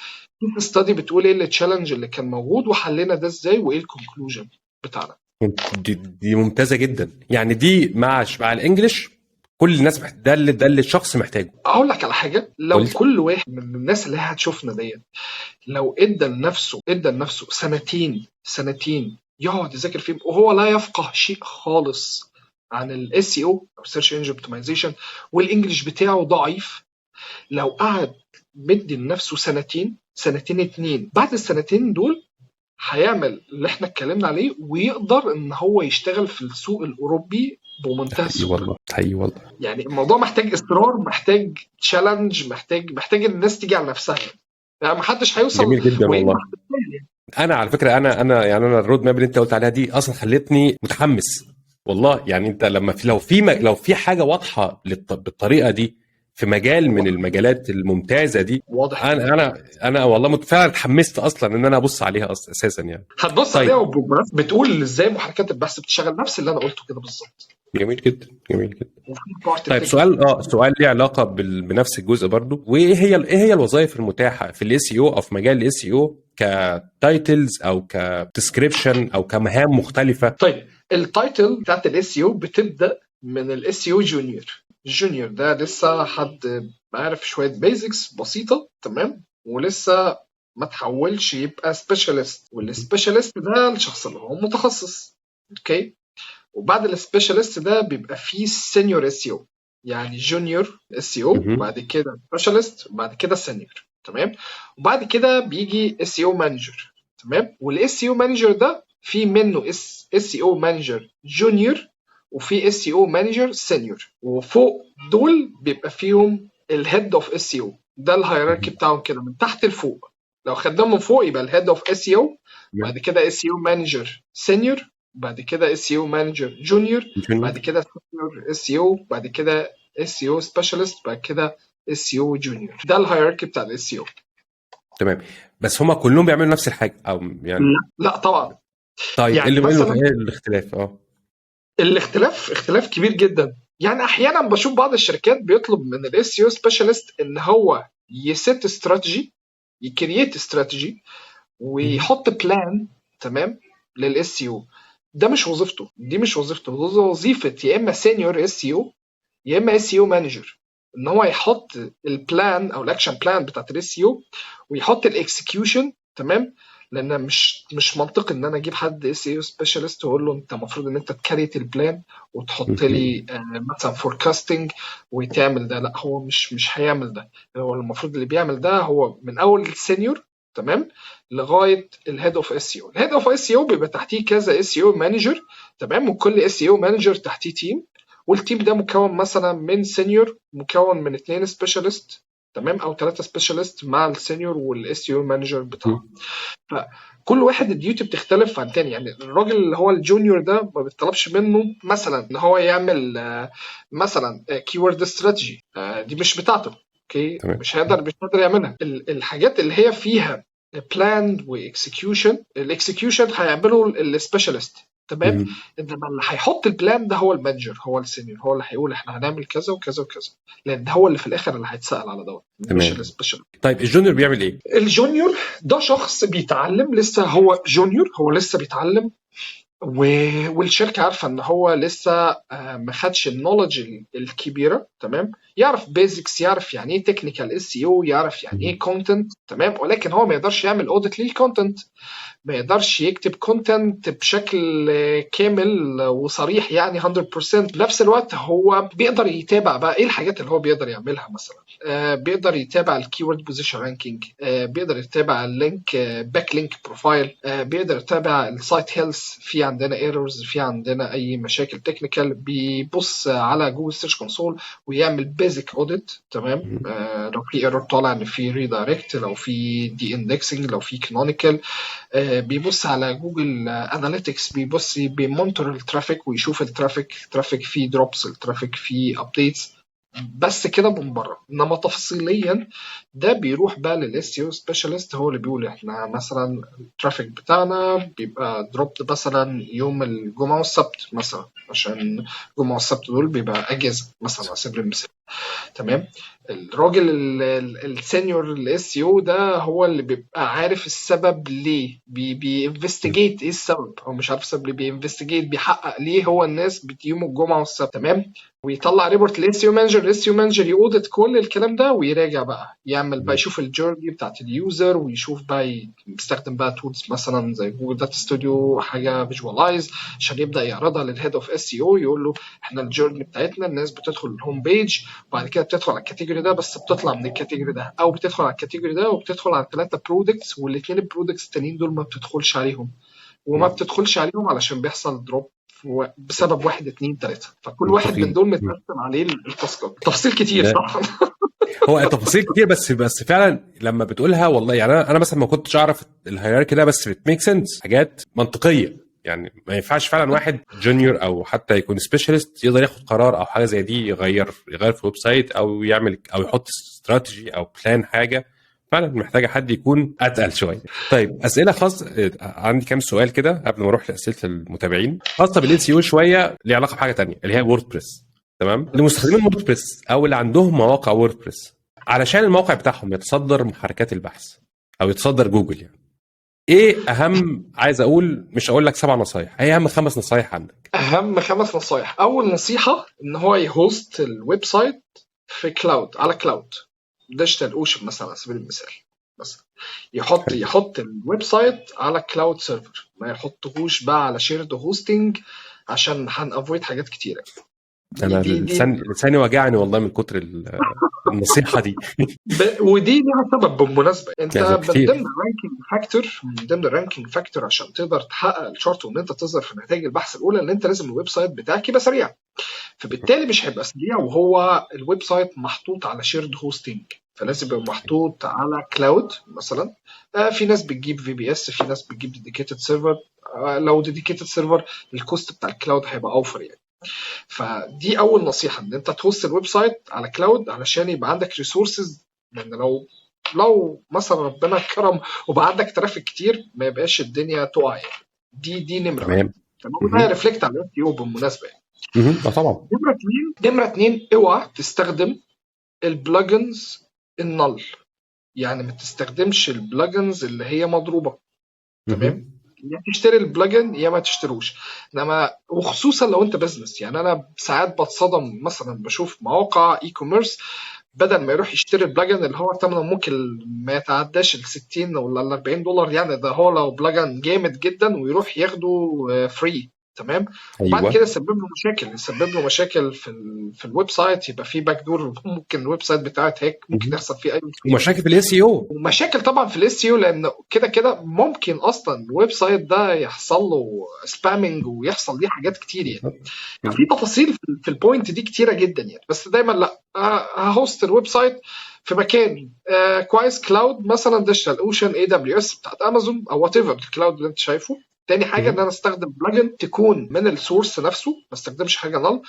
case study بتقول ايه ال challenge اللي كان موجود وحلينا ده ازاي وايه ال conclusion بتاعنا. دي ممتازة جدا، يعني دي مع ال English كل الناس ده اللي الشخص محتاجه. اقول لك على حاجه، لو قول. كل واحد من الناس اللي هي هتشوفنا ديت لو ادى لنفسه سنتين سنتين يقعد يذاكر فيهم وهو لا يفقه شيء خالص عن ال SEO او search engine optimization، وال English بتاعه ضعيف، لو قعد مدي لنفسه سنتين سنتين اتنين، بعد السنتين دول هيعمل اللي احنا اتكلمنا عليه ويقدر ان هو يشتغل في السوق الاوروبي بمنتهى حقيقي السهوله. والله، حقيقي والله. يعني الموضوع محتاج اصرار، محتاج challenge، محتاج الناس تيجي على نفسها، يعني محدش هيوصل جميل جدا وينجح والله. بالتالي يعني. انا على فكرة انا يعني انا ال road map اللي انت قلت عليها دي اصلا خلتني متحمس والله. يعني انت لما في لو في لو في حاجة واضحة بالطريقة دي في مجال من المجالات الممتازة دي، واضح. انا والله فعلا اتحمست اصلا ان انا ابص عليها اصلا اساسا يعني. هتبص طيب. عليها وبتقول ازاي محركات البحث بتشتغل، نفس اللي انا قلته كده بالظبط. جميل جدا، جميل جدا. وفي part طيب، سؤال ليه علاقة بنفس الجزء برضو، وايه هي ايه هي الوظائف المتاحة في ال SEO او في مجال ال SEO ك titles او ك description او كمهام مختلفه؟ طيب، ال title بتاعت ال SEO بتبدا من ال SEO junior. ال junior ده لسه حد عارف شوية basics بسيطه، تمام، ولسه ما تحولش يبقى specialist. وال specialist ده الشخص اللي هو متخصص، okay. وبعد ال specialist ده بيبقى فيه senior SEO، يعني junior SEO وبعد كده specialist وبعد كده senior، تمام. وبعد كده بيجي SEO manager، تمام. وال SEO manager ده في منه SEO manager junior وفي SEO manager senior، وفوق دول بيبقى فيهم ال head of SEO. ده ال hierarchy بتاعهم كده من تحت لفوق. لو خدناهم من فوق يبقى ال head of SEO، بعد كده SEO manager senior، بعد كده SEO manager junior، بعد كده senior SEO، بعد كده SEO specialist، بعد كده SEO junior. ده ال hierarchy بتاع ال SEO. تمام، بس هما كلهم بيعملوا نفس الحاجة او يعني؟ لا لا طبعا. طيب، يعني ايه اللي مثلا ايه الاختلاف؟ الاختلاف اختلاف كبير جدا. يعني احيانا بشوف بعض الشركات بيطلب من ال SEO specialist ان هو ي set strategy، ي create strategy ويحط plan، تمام، لل SEO. ده مش وظيفته، دي مش وظيفته. دي وظيفة يا اما senior SEO يا اما SEO manager، ان هو يحط ال plan او ال action plan بتاعت ال SEO ويحط ال execution، تمام. لان مش منطقي ان انا اجيب حد SEO specialist واقول له انت المفروض ان انت ت create ال plan وتحط لي مثلا forecasting وتعمل ده. لا، هو مش هيعمل ده. هو المفروض اللي بيعمل ده هو من اول ال senior، تمام، لغاية ال head of SEO. ال head of SEO بيبقى تحتيه كذا SEO manager، تمام، وكل SEO manager تحتيه team، وال team ده مكون مثلا من senior، مكون من اثنين specialist، تمام، او ثلاثة specialist مع ال senior وال SEO manager بتاعه. فكل واحد ال duty بتختلف عن تاني. يعني الراجل اللي هو ال junior ده ما بيطلبش منه مثلا ان هو يعمل مثلا keyword strategy، دي مش بتاعته، okay. مش هيقدر يعملها. الحاجات اللي هي فيها plan و execution، ال execution هيعمله ال specialist، تمام. انما اللي هيحط ال plan ده هو ال manager، هو ال senior، هو اللي هيقول احنا هنعمل كذا وكذا وكذا، لان ده هو اللي في الاخر اللي هيتسال على دوت، مش ال specialist. طيب، ال junior بيعمل ايه؟ ال junior ده شخص بيتعلم لسه، هو junior، هو لسه بيتعلم. والشركة عارفه ان هو لسه ما خدش ال knowledge الكبيره، تمام، يعرف basics، يعرف يعني ايه technical SEO، يعرف يعني ايه content، تمام، ولكن هو ما يقدرش يعمل audit لل content، ما يقدرش يكتب content بشكل كامل وصريح يعني 100%. بنفس الوقت هو بيقدر يتابع بقى ايه الحاجات اللي هو بيقدر يعملها، مثلا بيقدر يتابع ال keyword position ranking، بيقدر يتابع ال link backlink profile، بيقدر يتابع ال site health، في عندنا errors، في عندنا اي مشاكل technical، بيبص على Google Search Console ويعمل basic audit، تمام، لو في error طالع ان في redirect، لو في deindexing، لو في canonical، بيبص على Google Analytics، بيبص بي monitor ال traffic ويشوف ال traffic فيه drops، ال traffic فيه updates، بس كده من بره. انما تفصيليا ده بيروح بقى لل SEO specialist، هو اللي بيقول احنا مثلا ال traffic بتاعنا بيبقى drop مثلا يوم الجمعة والسبت مثلا، عشان الجمعة والسبت دول بيبقى اجازه مثلا على سبيل المثال، تمام. الراجل ال senior ال SEO ده هو اللي بيبقى عارف السبب ليه، بي investigate ايه السبب، هو مش عارف السبب ليه، بي investigate، بيحقق ليه هو الناس بتيوم الجمعة والسبت، تمام، ويطلع report لل SEO manager، ال SEO manager ي audit كل الكلام ده ويراجع بقى، يعمل بقى يشوف ال journey بتاعت ال user، ويشوف بقى يستخدم بقى tools مثلا زي Google Data Studio، حاجة visualize، عشان يبدا يعرضها لل head of SEO، يقول له احنا ال journey بتاعتنا الناس بتدخل ال home page وبعد كده بتدخل على ال category ده، بس بتطلع من ال category ده، او بتدخل على ال category ده وبتدخل على 3 products، والاثنين ال products التانيين دول ما بتدخلش عليهم، وما بتدخلش عليهم علشان بيحصل drop بسبب 1 2 3، فكل واحد من دول متقسم عليه ال task ات. تفاصيل كتير صح؟ هو تفاصيل كتير، بس فعلا لما بتقولها والله يعني انا مثلا ما كنتش اعرف ال hierarchy ده، بس بت make sense، حاجات منطقية يعني. ما ينفعش فعلا واحد junior او حتى يكون specialist يقدر ياخد قرار او حاجة زي دي، يغير في website او يعمل او يحط استراتيجي او plan، حاجة فعلا محتاجه حد يكون اتقل شوية. طيب اسئلة خاص، عندي كام سؤال كده قبل ما اروح لاسئلة المتابعين، خاصة بال SEO شوية، ليها علاقة بحاجة ثانية اللي هي WordPress، تمام. لمستخدمين WordPress او اللي عندهم مواقع WordPress، علشان الموقع بتاعهم يتصدر محركات البحث او يتصدر جوجل، يعني ايه اهم، عايز اقول مش اقول لك 7 نصايح، ايه اهم 5 نصايح عندك؟ اهم 5 نصايح. اول نصيحة ان هو ي host ال website في cloud، على cloud، DigitalOcean مثلا على سبيل المثال، مثلا يحط ال website على cloud server، ما يحطهوش بقى على shared hosting، عشان هن avoid حاجات كتيرة. انا لساني وجعني والله من كتر النصيحة دي. ودي ليها سبب بالمناسبة. انت من ضمن ال ranking factor، من ضمن ال ranking factor عشان تقدر تحقق ال chart وان انت تظهر في نتائج البحث الاولى، ان انت لازم ال website بتاعك يبقى سريع. فبالتالي مش هيبقى سريع وهو ال website محطوط على shared hosting، فلازم يبقى محطوط على cloud مثلا. في ناس بتجيب VPS، في ناس بتجيب dedicated server. لو dedicated server ال cost بتاع ال cloud هيبقى اوفر يعني. فدي اول نصيحة، ان انت ت host ال website على cloud علشان يبقى عندك resources، لان لو مثلا ربنا كرم وبقى عندك traffic كتير ما يبقاش الدنيا تقع يعني. دي نمره. تمام. وده reflect على ال SEO بالمناسبة يعني. طبعا. نمره 2، اوعى تستخدم ال plugins ال null، يعني ما تستخدمش ال plugins اللي هي مضروبة، تمام. يا تشتري ال plugin يا ما تشتروش، انما وخصوصا لو انت business. يعني انا ساعات بتصدم مثلا، بشوف مواقع e-commerce بدل ما يروح يشتري ال plugin اللي هو ثمنه ممكن ما يتعداش ال 60 ولا ال $40، يعني ده هو لو plugin جامد جدا، ويروح ياخده free، تمام. وبعد كده يسبب له مشاكل، يسبب له مشاكل في ال website، يبقى في backdoor، ممكن ال website بتاعه hack، ممكن يحصل فيه اي ومشاكل في ال SEO، ومشاكل طبعا في ال SEO، لان كده كده ممكن اصلا ال website ده يحصل له spamming ويحصل ليه حاجات كتير يعني. في تفاصيل في ال point دي كتيرة جدا يعني. بس دايما لا، ه host ال website في مكان كويس، cloud مثلا DigitalOcean، AWS بتاعت امازون، او whatever ال cloud اللي انت شايفه. تاني حاجة ان انا استخدم plugin تكون من ال source نفسه، ما استخدمش حاجة null،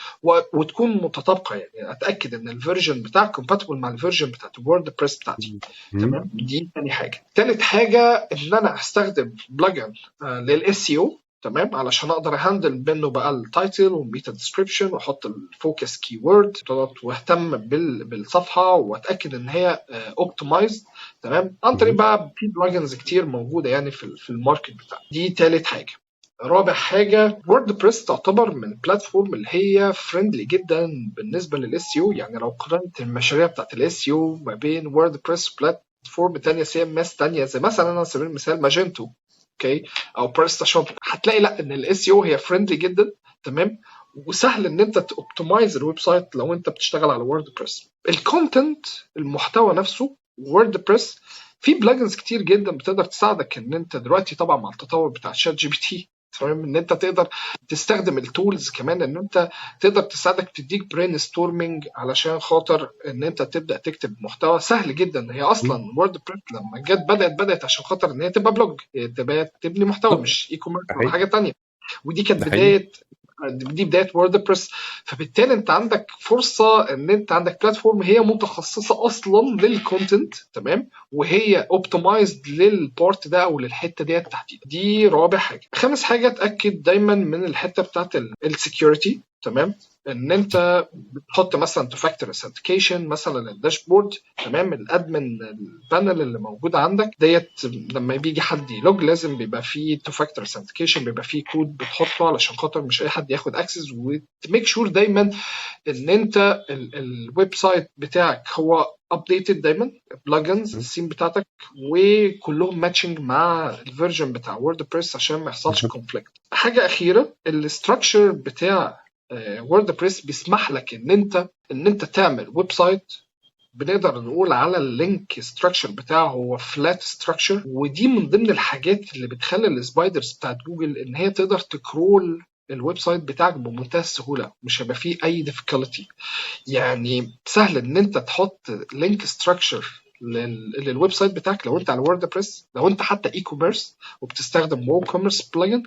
وتكون متطابقة، يعني اتاكد ان ال version بتاعك compatible مع ال version بتاعت ال WordPress بتاعتي، تمام. دي تاني حاجة. تالت حاجة ان انا استخدم plugin لل SEO، تمام، علشان اقدر ا handle منه بقى ال title وال meta description، واحط ال focus keyword، واهتم بالصفحه واتاكد ان هي optimized، تمام، عن طريق بقى في plugins كتير موجودة يعني في ال market بتاعنا. دي تالت حاجة. رابع حاجة، WordPress تعتبر من ال platform اللي هي friendly جدا بالنسبة لل SEO. يعني لو قارنت المشاريع بتاعت ال SEO ما بين WordPress و platform تانية CMS تانية زي مثلا على سبيل المثال Magento، okay، او PrestaShop، هتلاقي لا ان ال SEO هي friendly جدا، تمام، وسهل ان انت ت optimize ال website لو انت بتشتغل على WordPress. ال content، المحتوى نفسه، WordPress في plugins كتير جدا بتقدر تساعدك ان انت دلوقتي طبعا مع التطور بتاع ChatGPT، تمام، ان انت تقدر تستخدم ال tools كمان ان انت تقدر تساعدك تديك brainstorming علشان خاطر ان انت تبدا تكتب محتوى سهل جدا. هي اصلا WordPress لما جت بدات عشان خاطر ان هي تبقى blog، تبقى تبني محتوى، مش e-commerce ولا حاجة تانية، ودي كانت بداية، دي بداية WordPress. فبالتالي انت عندك فرصة ان انت عندك platform هي متخصصة اصلا لل content، تمام، وهي optimized لل part ده او للحتة ديت تحديدا. دي رابع حاجة. خامس حاجة، اتاكد دايما من الحتة بتاعت ال security، تمام، ان انت بتحط مثلا two factor authentication مثلا لل dashboard، تمام، ال admin ال panel اللي موجود عندك ديت لما بيجي حد ي log لازم بيبقى فيه two factor authentication، بيبقى فيه كود بتحطه علشان خاطر مش اي حد ياخد access، وت make sure دايما ان انت ال website بتاعك هو updated دايما، plugins ال theme بتاعتك وكلهم matching مع ال version بتاع WordPress عشان ما يحصلش conflict. حاجة اخيرة، ال structure بتاع WordPress بيسمح لك ان انت تعمل website بنقدر نقول على ال link structure بتاعه هو flat structure، ودي من ضمن الحاجات اللي بتخلي ال spiders بتاعت جوجل ان هي تقدر ت crawl ال website بتاعك بمنتهى السهوله، مش هيبقى فيه اي difficulty. يعني سهل ان انت تحط link structure لل website بتاعك لو انت على WordPress، لو انت حتى e-commerce وبتستخدم WooCommerce plugin،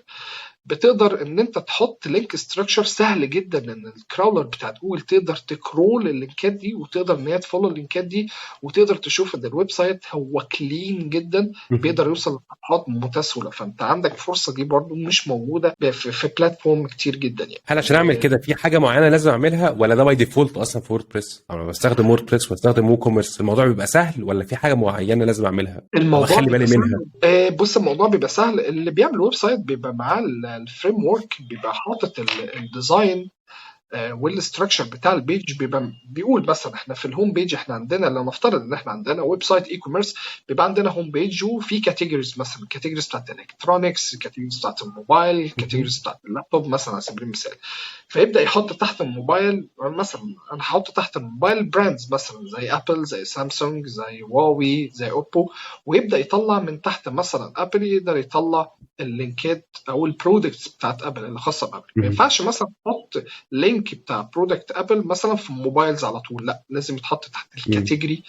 بتقدر ان انت تحط link structure سهل جدا ان ال crawler بتاعت جوجل تقدر ت crawl اللينكات دي وتقدر ان هي ت follow اللينكات دي وتقدر تشوف ان ال website هو clean جدا، بيقدر يوصل لصفحات بمنتهى السهوله. فانت عندك فرصة دي برضو مش موجودة في platform كتير جدا يعني. هل عشان اعمل كده في حاجة معينة لازم اعملها ولا ده by default اصلا في WordPress؟ انا بستخدم WordPress واستخدم WooCommerce، الموضوع بيبقى سهل ولا في حاجة معينة لازم اعملها؟ الموضوع اخلي بالي منها. بص، الموضوع بيبقى سهل. اللي بيعمل website بيبقى معاه ال framework، بيبقى حاطط ال design وال structure بتاع ال page، بيبقى بيقول مثلا احنا في ال home page احنا عندنا، لو نفترض ان احنا عندنا website e-commerce، بيبقى عندنا home page وفي categories، مثلا ال categories بتاعت ال electronics، ال categories بتاعت الموبايل، ال categories بتاعت اللابتوب مثلا على سبيل المثال. فيبدا يحط تحت الموبايل مثلا، انا هحط تحت الموبايل brands مثلا زي Apple، زي سامسونج، زي هواوي، زي Oppo، ويبدا يطلع من تحت مثلا Apple، يقدر يطلع اللينكات او ال products بتاعت Apple اللي خاصة ب Apple. ما ينفعش مثلا تحط link بتاع product Apple مثلا في mobiles على طول، لا، لازم يتحط تحت ال category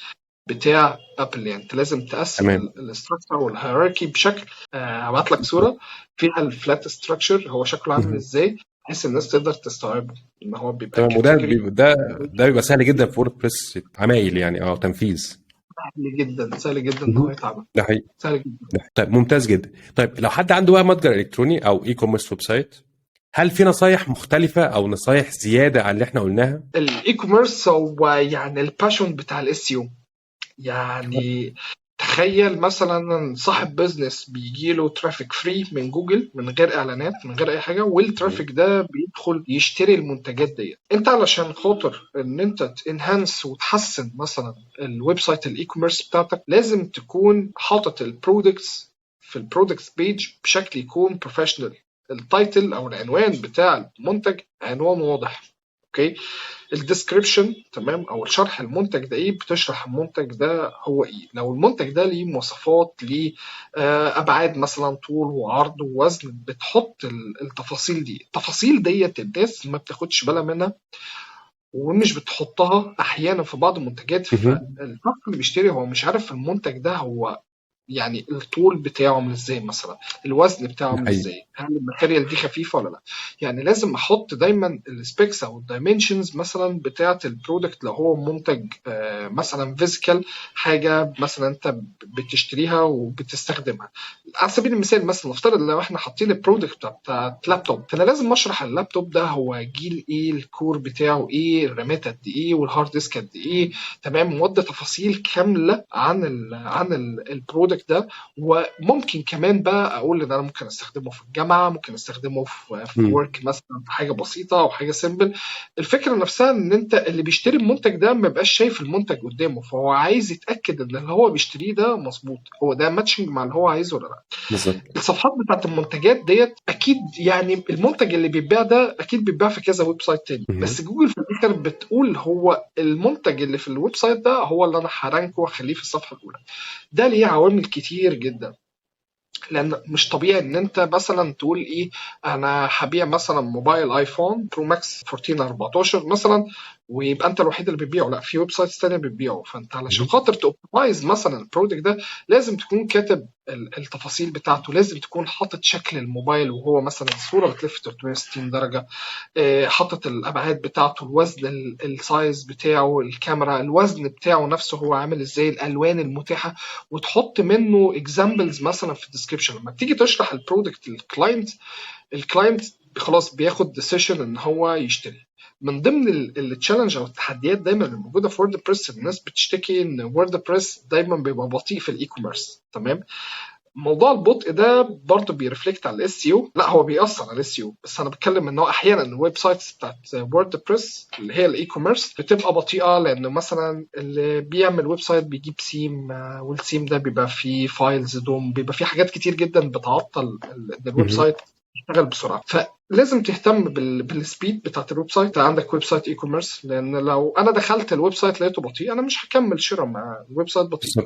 بتاع Apple. يعني انت لازم تقسم ال structure وال hierarchy بشكل هبعت لك صوره فيها ال flat structure هو شكله عامل ازاي، بحيث الناس تقدر تستوعبه ان هو بيبقى تمام، وده بيبقى ده بيبقى سهل جدا في WordPress عمايل يعني تنفيذ. سهل جدا، سهل جدا ان هو يتعمل. ده حقيقي. سهل جدا. طيب ممتاز جدا. طيب لو حد عنده بقى متجر الكتروني او e-commerce website، هل في نصايح مختلفة أو نصايح زيادة عن اللي احنا قلناها؟ ال e-commerce هو يعني ال passion بتاع ال SEO. يعني تخيل مثلا صاحب business بيجي له traffic free من جوجل من غير اعلانات من غير اي حاجه، وال traffic ده بيدخل يشتري المنتجات ديت. انت علشان خاطر ان انت ت enhance وتحسن مثلا ال website ال e-commerce بتاعتك، لازم تكون حاطط ال products في ال products page بشكل يكون professional. ال title او العنوان بتاع المنتج عنوان واضح، okay، ال description، تمام، او الشرح المنتج ده ايه، بتشرح المنتج ده هو ايه، لو المنتج ده ليه مواصفات، ليه ابعاد مثلا طول وعرض ووزن، بتحط التفاصيل دي. التفاصيل ديت الناس ما بتاخدش بالها منها ومش بتحطها احيانا في بعض المنتجات. فالشخص اللي بيشتري هو مش عارف المنتج ده هو يعني الطول بتاعه عامل ازاي مثلا، الوزن بتاعه عامل ازاي، هل ال material دي خفيفة ولا لا. يعني لازم احط دايما ال specs او ال dimensions مثلا بتاعه ال product لو هو منتج مثلا physical، حاجة مثلا انت بتشتريها وبتستخدمها. على سبيل المثال مثلا نفترض لو احنا حاطين ال product بتاع لابتوب، فانا لازم اشرح اللابتوب ده هو جيل ايه، ال core بتاعه ايه، الرامات قد ايه، وال hard disk قد ايه، تمام، وادي تفاصيل كاملة عن ال product. product ده. وممكن كمان بقى اقول ان انا ممكن استخدمه في الجامعه، ممكن استخدمه في work مثلا، في حاجة بسيطة او حاجة simple. الفكرة نفسها ان انت اللي بيشتري المنتج ده ما بيبقاش شايف المنتج قدامه، فهو عايز يتاكد ان اللي هو بيشتريه ده مظبوط، هو ده matching مع اللي هو عايزه ولا لا. بالظبط. الصفحات بتاعت المنتجات ديت اكيد يعني المنتج اللي بيتباع ده اكيد بيتباع في كذا website تاني، بس جوجل في الاخر بتقول هو المنتج اللي في ال website ده هو اللي انا ه rank ه واخليه في الصفحة الاولى. ده ليه عوامل كتير جدا، لان مش طبيعي ان انت مثلا تقول ايه، انا هبيع مثلا موبايل iPhone Pro Max 14 14 مثلا، ويبقى انت الوحيد اللي بتبيعه. لا، في websites ثانية بتبيعه. فانت علشان خاطر ت optimize مثلا ال product ده لازم تكون كاتب التفاصيل بتاعته، لازم تكون حاطط شكل الموبايل وهو مثلا صوره بتلف 360 درجه، حاطط الابعاد بتاعته، الوزن، ال size بتاعه، الكاميرا، الوزن بتاعه نفسه هو عامل ازاي، الالوان المتاحة، وتحط منه examples مثلا في ال description. لما تيجي تشرح ال product لل client، ال client خلاص بياخد decision ان هو يشتري. من ضمن ال challenge او التحديات دايما اللي موجودة في WordPress، الناس بتشتكي ان WordPress دايما بيبقى بطيء في ال e-commerce. تمام، موضوع البطء ده برضه بي reflect على ال SEO. لا، هو بيأثر على ال SEO، بس انا بتكلم ان هو احيانا ال websites بتاعت WordPress اللي هي ال e-commerce بتبقى بطيئه، لانه مثلا اللي بيعمل website بيجيب theme، وال theme ده بيبقى فيه files DOM، بيبقى فيه حاجات كتير جدا بتعطل ال website يشتغل بسرعة. فلازم تهتم بال speed بتاعت ال website. انت عندك website e-commerce، لان لو انا دخلت ال website لقيته بطيء انا مش هكمل شراء مع ال website بطيء.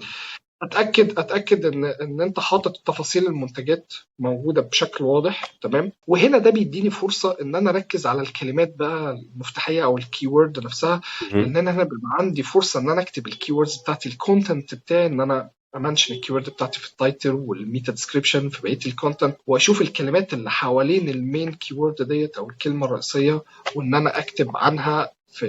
اتاكد ان انت حاطط تفاصيل المنتجات موجودة بشكل واضح. تمام، وهنا ده بيديني فرصة ان انا اركز على الكلمات بقى المفتاحيه او ال keyword نفسها، لان انا هنا بيبقى عندي فرصة ان انا اكتب ال keywords بتاعتي، ال content بتاعي، ان انا ا mention ال keyword بتاعتي في ال title وال meta description في بقية ال content، واشوف الكلمات اللي حوالين ال main keyword ديت او الكلمة الرئيسية، وان انا اكتب عنها في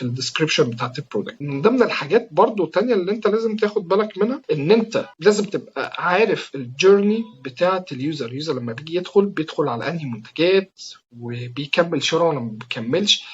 ال description بتاعت ال product. من ضمن الحاجات برضو تانية اللي انت لازم تاخد بالك منها، ان انت لازم تبقى عارف ال journey بتاعت ال user. ال user لما بيجي يدخل، بيدخل على انهي منتجات، وبيكمل شراء ولا ما بيكملش.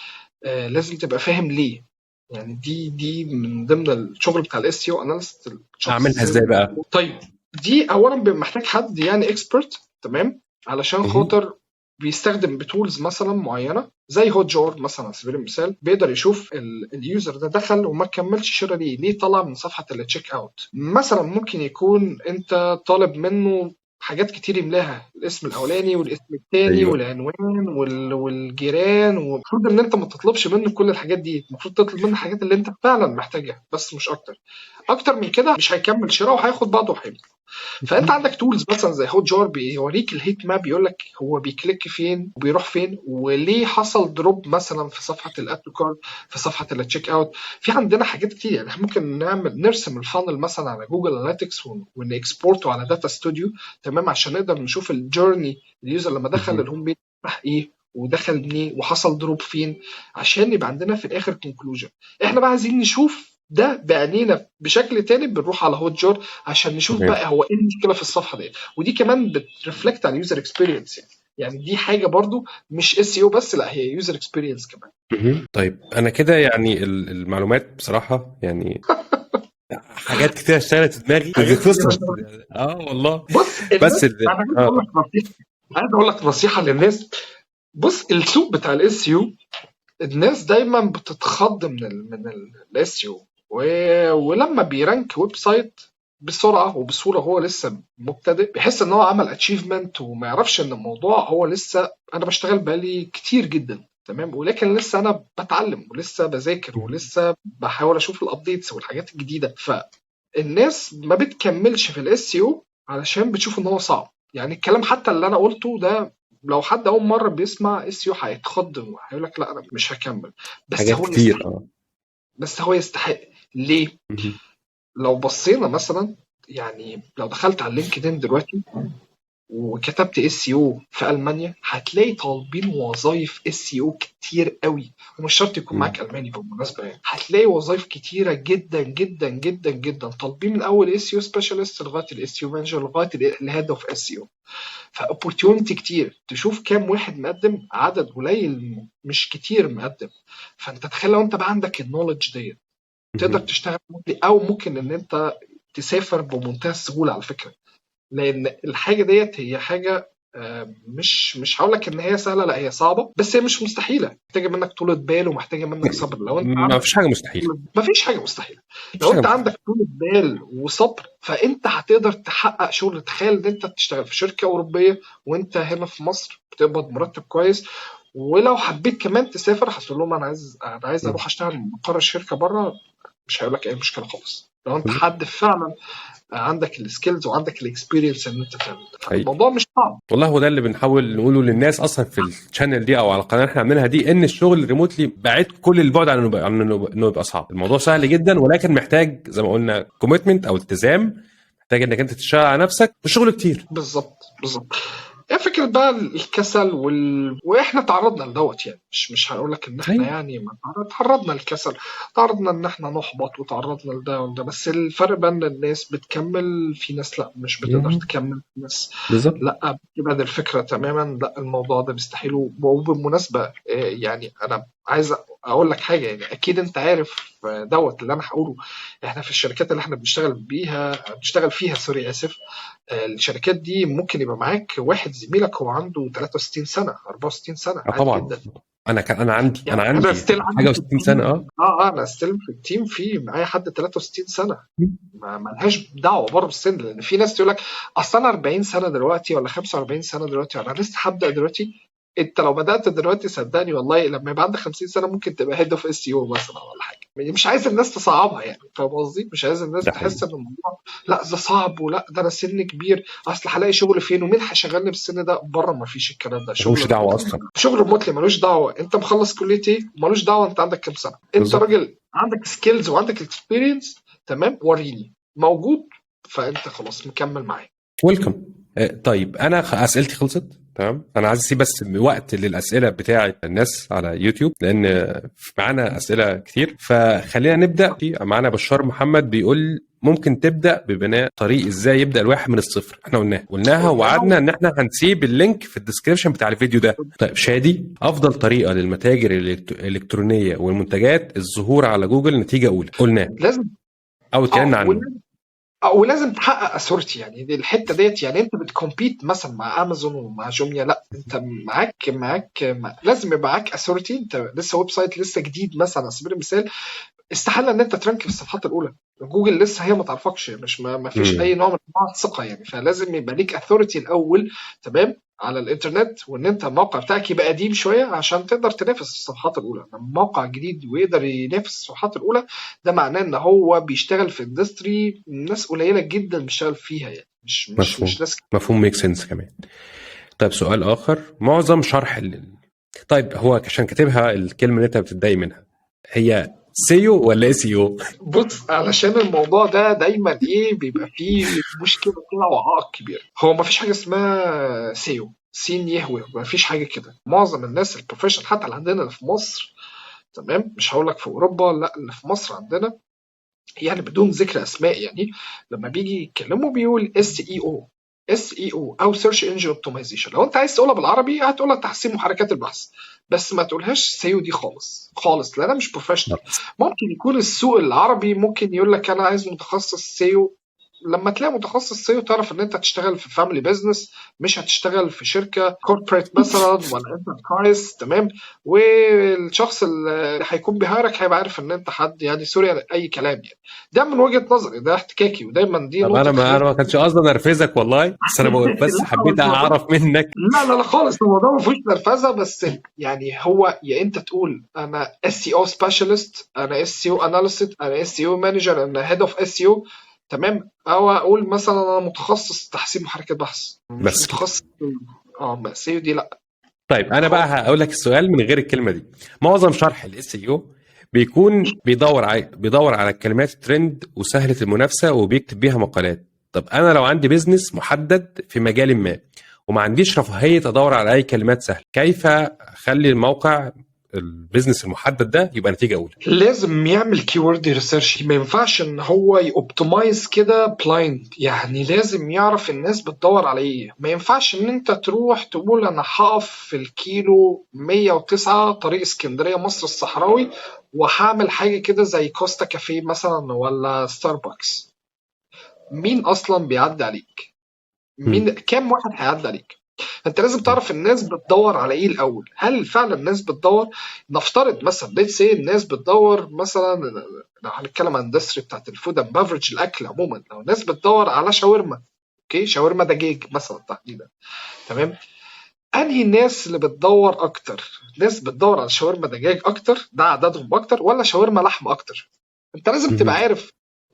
لازم تبقى فاهم ليه. يعني دي من ضمن الشغل بتاع ال SEO analyst. اعملها ازاي بقى؟ طيب، دي اولا بيبقى محتاج حد يعني expert، تمام، علشان خاطر بيستخدم ب tools مثلا معينة زي Hotjar مثلا على سبيل المثال، بيقدر يشوف ال user ده دخل وما كملش شراء ليه، ليه طلع من صفحة ال checkout مثلا. ممكن يكون انت طالب منه حاجات كتير يملاها، الاسم الاولاني والاسم الثاني والعنوان والجيران، والمفروض ان انت ما تطلبش منه كل الحاجات دي، المفروض تطلب منه الحاجات اللي انت فعلا محتاجها بس، مش اكتر. اكتر من كده مش هيكمل شراء وهياخد بعضه وهيمشي. فانت عندك tools مثلا زي Hotjar بيوريك ال heat map، بيقول لك هو بي click فين وبيروح فين وليه حصل drop مثلا في صفحة ال add to cart، في صفحة ال checkout. في عندنا حاجات كتير، يعني احنا ممكن نعمل نرسم ال funnel مثلا على Google Analytics ون export ه على Data Studio، تمام، عشان نقدر نشوف ال journey ال user لما دخل ال home page راح ايه ودخل منين وحصل drop فين، عشان يبقى عندنا في الاخر conclusion. احنا بقى عايزين نشوف ده بعينينا بشكل تاني، بنروح على Hotjar عشان نشوف بقى هو ايه المشكلة في الصفحة دي. ودي كمان بت reflect على ال user experience، يعني دي حاجة برضو مش SEO بس، لا هي user experience كمان. طيب انا كده يعني المعلومات بصراحة يعني حاجات كتير اشتغلت في دماغي. حاجات كتير اشتغلت. والله. بص، بس الناس، انا عايز اقول لك نصيحة للناس. بص، السوق بتاع ال SEO الناس دايما بتتخض من ال SEO، ولما بي rank website بسرعة وبسهوله هو لسه مبتدئ بيحس ان هو عمل achievement، وما يعرفش ان الموضوع هو لسه، انا بشتغل بقالي كتير جدا، تمام، ولكن لسه انا بتعلم ولسه بذاكر ولسه بحاول اشوف ال updates والحاجات الجديدة. فالناس ما بتكملش في ال SEO علشان بتشوف ان هو صعب. يعني الكلام حتى اللي انا قلته ده لو حد اول مرة بيسمع SEO هيتخض وهيقول لك لا انا مش هكمل، بس حاجات هو كتير يستحق. بس هو يستحق. ليه؟ لو بصينا مثلا، يعني لو دخلت على LinkedIn دلوقتي وكتبت SEO في المانيا هتلاقي طالبين وظايف SEO كتير قوي، ومش شرط يكون معاك الماني بالمناسبة، يعني هتلاقي وظايف كتيرة جدا جدا جدا جدا طالبين من اول SEO specialist لغاية ال SEO manager لغاية ال head of SEO. ف opportunity كتير، تشوف كام واحد مقدم، عدد قليل مش كتير مقدم. فانت تخيل لو انت بقى عندك ال knowledge ديت تقدر تشتغل remotely، او ممكن ان انت تسافر بمنتهى السهولة على فكرة، لان الحاجة ديت هي حاجة مش هقول لك ان هي سهلة، لا هي صعبة، بس هي مش مستحيلة. محتاجه منك طولة بال ومحتاجة منك صبر. لو انت ما فيش حاجة مستحيلة، ما فيش حاجة مستحيلة. لو انت عندك طولة بال وصبر فانت هتقدر تحقق شغل. تخيل ان انت تشتغل في شركة اوروبية وانت هنا في مصر بتقبض مرتب كويس، ولو حبيت كمان تسافر هتقول لهم انا عايز اروح اشتغل من مقر الشركة بره، مش هيقول لك اي مشكلة خالص. لو انت حد فعلا عندك ال skills وعندك ال experience ان انت تعمل ده، الموضوع مش صعب. والله هو ده اللي بنحاول نقوله للناس اصلا في ال channel دي او على القناة اللي احنا عاملينها دي، ان الشغل remotely بعيد كل البعد عن انه يبقى صعب. الموضوع سهل جدا، ولكن محتاج زي ما قلنا commitment او التزام، محتاج انك انت تشتغل على نفسك والشغل كتير. بالظبط بالظبط. ايه فكرة بقى الكسل واحنا تعرضنا لدوت، يعني مش هقول لك ان احنا يعني ما تعرضنا للكسل، تعرضنا ان احنا نحبط، وتعرضنا لده وده، بس الفرق بقى ان الناس بتكمل، في ناس لا مش بتقدر تكمل، في ناس لا بتبعد الفكرة تماما، لا الموضوع ده بيستحيل. وبالمناسبة يعني انا عايز اقول لك حاجة، يعني اكيد انت عارف دوت اللي انا هقوله. احنا في الشركات اللي احنا بنشتغل فيها sorry اسف، الشركات دي ممكن يبقى معاك واحد زميلك هو عنده 63 سنة 64 سنة عادي طبعا جدا. انا عندي يعني انا عندي حاجة و60 سنة. انا still في ال team في معايا حد 63 سنة، ما لهاش دعوه برضه بالسن، لان في ناس تقول لك اصل انا 40 سنة دلوقتي ولا 45 سنة دلوقتي، انا لسه هبدا دلوقتي. انت لو بدات دلوقتي صدقني والله لما يبقى عندك 50 سنة ممكن تبقى head of SEO مثلا ولا حاجة. مش عايز الناس تصعبها يعني، فاهم قصدي؟ مش عايز الناس تحس ان الموضوع لا ده صعب، ولا ده انا سن كبير، اصل هلاقي شغل فين ومين هيشغلني بالسن ده بره. ما فيش الكلام ده، شغل ملوش دعوه اصلا، شغل remotely ملوش دعوه انت مخلص كليه ايه، ملوش دعوه انت عندك كام سنة، انت راجل عندك skills وعندك experience، تمام، وريني موجود، فانت خلاص مكمل معايا. welcome. طيب انا اسئلتي خلصت، تمام. انا عايز اسيب بس وقت للاسئلة بتاعه الناس على يوتيوب لان معانا اسئلة كتير، فخلينا نبدا. معانا بشار محمد بيقول ممكن تبدا ببناء طريق ازاي يبدا الواحد من الصفر. احنا قلناها ووعدنا ان احنا هنسيب ال link في ال description بتاع الفيديو ده. طيب شادي، افضل طريقه للمتاجر الالكترونية والمنتجات الظهور على جوجل نتيجة اولى، قلناها لازم او اتكلمنا عنه، ولازم تحقق authority. يعني دي الحتة ديت، يعني انت بت compete مثلا مع امازون ومع جوميا، لا انت معاك لازم يبقى معاك authority. انت لسه website لسه جديد مثلا على سبيل المثال، استحالة ان انت ت rank في الصفحات الاولى، جوجل لسه هي ما تعرفكش، مش ما فيش اي نوع من انواع الثقة يعني، فلازم يبقى ليك authority الاول، تمام، على الانترنت، وان انت الموقع بتاعك يبقى قديم شوية عشان تقدر تنافس الصفحات الاولى. لما موقع جديد ويقدر ينافس الصفحات الاولى، ده معناه ان هو بيشتغل في industry ناس قليله جدا بيشتغل فيها، يعني مش مش مش ناس. مفهوم، make sense كمان. طيب سؤال اخر، معظم شرح طيب هو عشان كاتبها الكلمة اللي انت بتتضايق منها هي SEO ولا SEO؟ بص، علشان الموضوع ده دايما ايه بيبقى فيه مشكلة كده وعائق كبير. هو ما فيش حاجة اسمها SEO، سين يهوي، ما فيش حاجة كده. معظم الناس ال professional حتى اللي عندنا في مصر، تمام، مش هقول لك في اوروبا، لا اللي في مصر عندنا يعني بدون ذكر اسماء، يعني لما بيجي يتكلموا بيقول SEO SEO او search engine optimization. لو انت عايز تقولها بالعربي هتقولها تحسين محركات البحث، بس ما تقولهاش SEO دي خالص خالص، لان انا مش professional. ممكن يكون السوق العربي ممكن يقول لك انا عايز متخصص SEO، لما تلاقي متخصص SEO تعرف ان انت هتشتغل في family business، مش هتشتغل في شركة corporate مثلا ولا enterprise، تمام، والشخص اللي هيكون بي hire ك هيبقى عارف ان انت حد يعني sorry اي كلام يعني. ده من وجهه نظري، ده احتكاكي، ودايما دي نقطة. انا ما كانش قصدي انرفزك والله، بس انا بقول بس حبيت اعرف منك. لا لا لا خالص، الموضوع ما فيهوش نرفزه، بس يعني هو يا انت تقول انا SEO specialist، انا SEO analyst، انا SEO manager، انا head of SEO، تمام، او اقول مثلا انا متخصص تحسين محركات بحث، مش متخصص SEO دي لا. طيب انا بقى هقول لك السؤال من غير الكلمة دي. معظم شرح ال SEO بيكون بيدور على الكلمات ترند وسهلة المنافسة وبيكتب بيها مقالات. طب انا لو عندي business محدد في مجال ما وما عنديش رفاهية ادور على اي كلمات سهلة، كيف اخلي الموقع ال business المحدد ده يبقى نتيجة اولى؟ لازم يعمل keyword research، ما ينفعش ان هو ي optimize كده blind، يعني لازم يعرف الناس بتدور على ايه. ما ينفعش ان انت تروح تقول انا هقف في الكيلو 109 طريق اسكندرية مصر الصحراوي وهعمل حاجة كده زي كوستا كافيه مثلا ولا ستاربكس. مين اصلا بيعدي عليك، مين كام واحد هيعدي عليك. انت لازم تعرف الناس بتدور على ايه الاول. هل فعلا الناس بتدور، نفترض مثلا let's say الناس بتدور مثلا، لو هنتكلم عن industry بتاعت ال food and beverage، الاكل عموما، لو الناس بتدور على شاورما، okay، شاورما دجاج مثلا تحديدا، تمام، انهي الناس اللي بتدور اكتر؟ ناس بتدور على شاورما دجاج اكتر، ده عددهم اكتر، ولا شاورما لحم اكتر؟ انت لازم تبقى عارف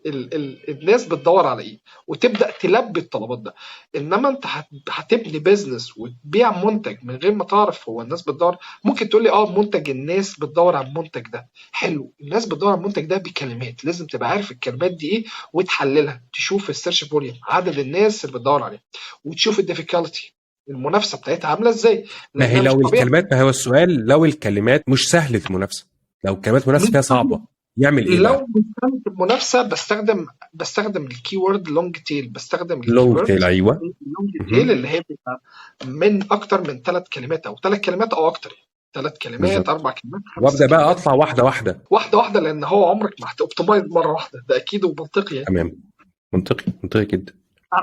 الناس بتدور على ايه وتبدا تلبي الطلبات ده. انما انت هتبني business وتبيع منتج من غير ما تعرف هو الناس بتدور. ممكن تقول لي منتج، الناس بتدور على المنتج ده، حلو، الناس بتدور على المنتج ده بكلمات، لازم تبقى عارف الكلمات دي ايه وتحللها، تشوف ال search volume، عدد الناس اللي بتدور عليه، وتشوف ال difficulty، المنافسة بتاعتها عامله ازاي. ما هي لو الكلمات، ما هو السؤال، لو الكلمات مش سهلة المنافسة، لو الكلمات منافسه فيها صعبة يعمل ايه؟ لو مش المنافسة بستخدم ال keyword long tail، بستخدم long tail، ايوه ال long tail اللي هي بيبقى من اكتر من 3 كلمات او 3 كلمات او اكتر، 3 كلمات، 4 كلمات، وابدا بقى اطلع واحدة واحدة واحدة واحدة، لان هو عمرك ما هت optimize مرة واحدة، ده اكيد ومنطقي يعني. تمام، منطقي، منطقي جدا.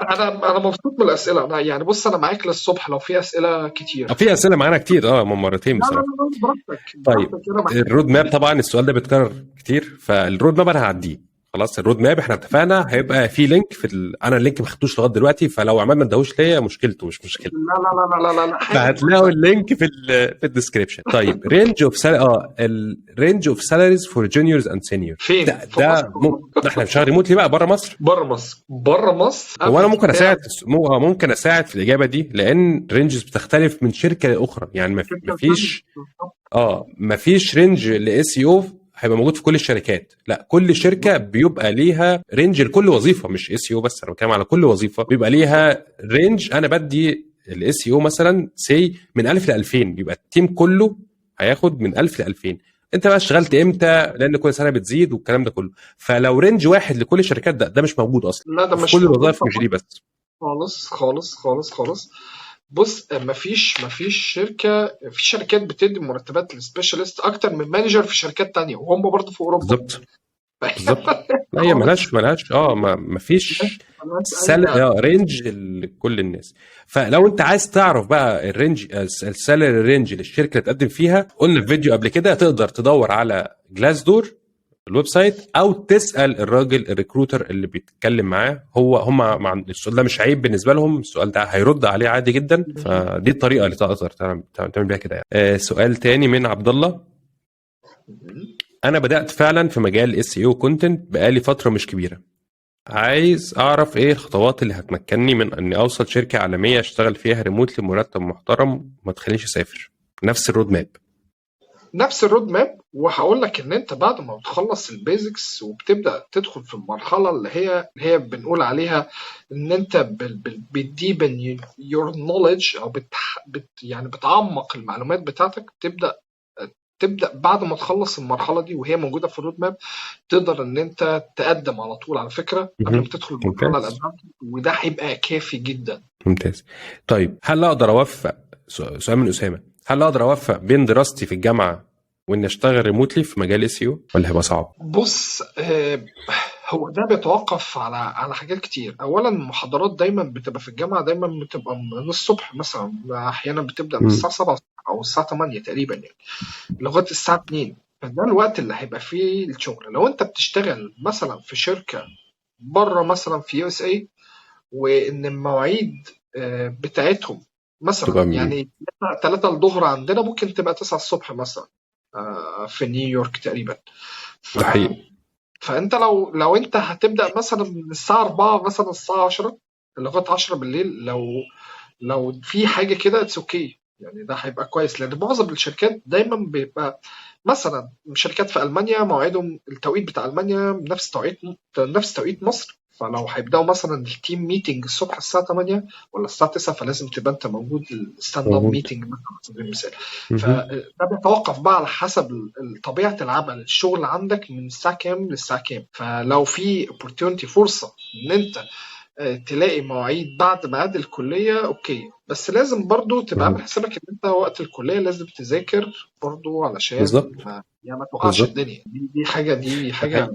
انا مبسوط من الاسئلة. انا يعني بص، انا معاك للصبح لو في اسئلة كتير. في اسئلة معانا كتير مرتين بصراحة. لا براحتك. طيب ال road map، طبعا السؤال ده بيتكرر كتير، فال road map انا هعديه خلاص. ال road map احنا اتفقنا هيبقى في link في انا ال link ما خدتوش لغاية دلوقتي، فلو عماد ما اداهوش ليا مشكلته مش مشكلة. لا لا لا لا لا، فهتلاقوا ال link في ال description. طيب range of ال range of salaries for juniors and senior فين؟ ده احنا مش remotely بقى، بره مصر. بره مصر، بره مصر. هو انا ممكن اساعد، ممكن اساعد في الاجابة دي، لان ranges بتختلف من شركة لاخرى، يعني مفيش مفيش range ل SEO هيبقى موجود في كل الشركات، لا كل شركة بيبقى ليها range لكل وظيفة، مش SEO بس، انا بتكلم على كل وظيفة بيبقى ليها range. انا بدي ال SEO مثلا say من 1000 ل 2000، بيبقى ال team كله هياخد من 1000 ل 2000. انت بقى اشتغلت امتى، لان كل سنة بتزيد والكلام ده كله. فلو range واحد لكل الشركات ده مش موجود اصلا. لا ده مش في كل الوظائف، مش دي بس خالص خالص خالص خالص. بص، مفيش شركة، في شركات بتدي مرتبات لل specialist اكتر من manager في شركات تانية، وهم برضه في اوروبا. بالظبط بالظبط. لا هي ملهاش مفيش range لكل الناس. فلو انت عايز تعرف بقى ال range، ال salary range للشركة اللي تقدم فيها، قلنا في فيديو قبل كده تقدر تدور على Glassdoor ال website، او تسال الراجل ال recruiter اللي بيتكلم معاه، هو هم مع السؤال ده مش عيب بالنسبة لهم، السؤال ده هيرد عليه عادي جدا. فدي الطريقة اللي تقدر تعمل بيها كده يعني. سؤال تاني من عبد الله، انا بدات فعلا في مجال SEO content بقالي فترة مش كبيرة، عايز اعرف ايه الخطوات اللي هتمكنني من اني اوصل شركة عالمية اشتغل فيها ريموت لمرتب محترم وما تخلينيش اسافر. نفس ال road map، نفس ال road map. وهقول لك ان انت بعد ما بتخلص ال basics وبتبدا تدخل في المرحلة اللي هي بنقول عليها ان انت بت deepen your knowledge، او يعني بتعمق المعلومات بتاعتك، تبدا بعد ما تخلص المرحلة دي وهي موجودة في ال road map، تقدر ان انت تقدم على طول على فكرة قبل ما تدخل المرحلة ال advanced، وده هيبقى كافي جدا. ممتاز. طيب هل اقدر اوفق، سؤال من اسامة، هل اقدر اوفق بين دراستي في الجامعة وان اشتغل remotely في مجال SEO، ولا هيبقى صعب؟ بص، هو ده بيتوقف على حاجات كتير. اولا المحاضرات دايما بتبقى في الجامعة، دايما بتبقى من الصبح مثلا، احيانا بتبدا من الساعة 7 او الساعة 8 تقريبا يعني لغاية الساعة 2، فده الوقت اللي هيبقى فيه الشغل. لو انت بتشتغل مثلا في شركة بره مثلا في USA، وان المواعيد بتاعتهم مثلا يعني 3 الظهر عندنا، ممكن تبقى 9 الصبح مثلا في نيويورك تقريبا. فانت لو انت هتبدا مثلا من الساعة 4 مثلا الساعة 10 لغاية 10 بالليل، لو في حاجة كده it's okay يعني، ده هيبقى كويس. لان معظم الشركات دايما بيبقى مثلا شركات في المانيا موعدهم التوقيت بتاع المانيا نفس توقيت مصر، فلو هيبداوا مثلا ال team meeting الصبح الساعة 8 ولا الساعة 9، فلازم تبقى انت موجود ال stand up meeting مثلا على سبيل المثال. فده بيتوقف بقى على حسب طبيعة العمل، الشغل عندك من الساعة كام للساعة كام. فلو في opportunity، فرصة ان انت تلاقي مواعيد بعد ميعاد الكلية okay، بس لازم برضو تبقى عامل حسابك ان انت وقت الكلية لازم تذاكر برضو علشان ما توقعش الدنيا. دي حاجة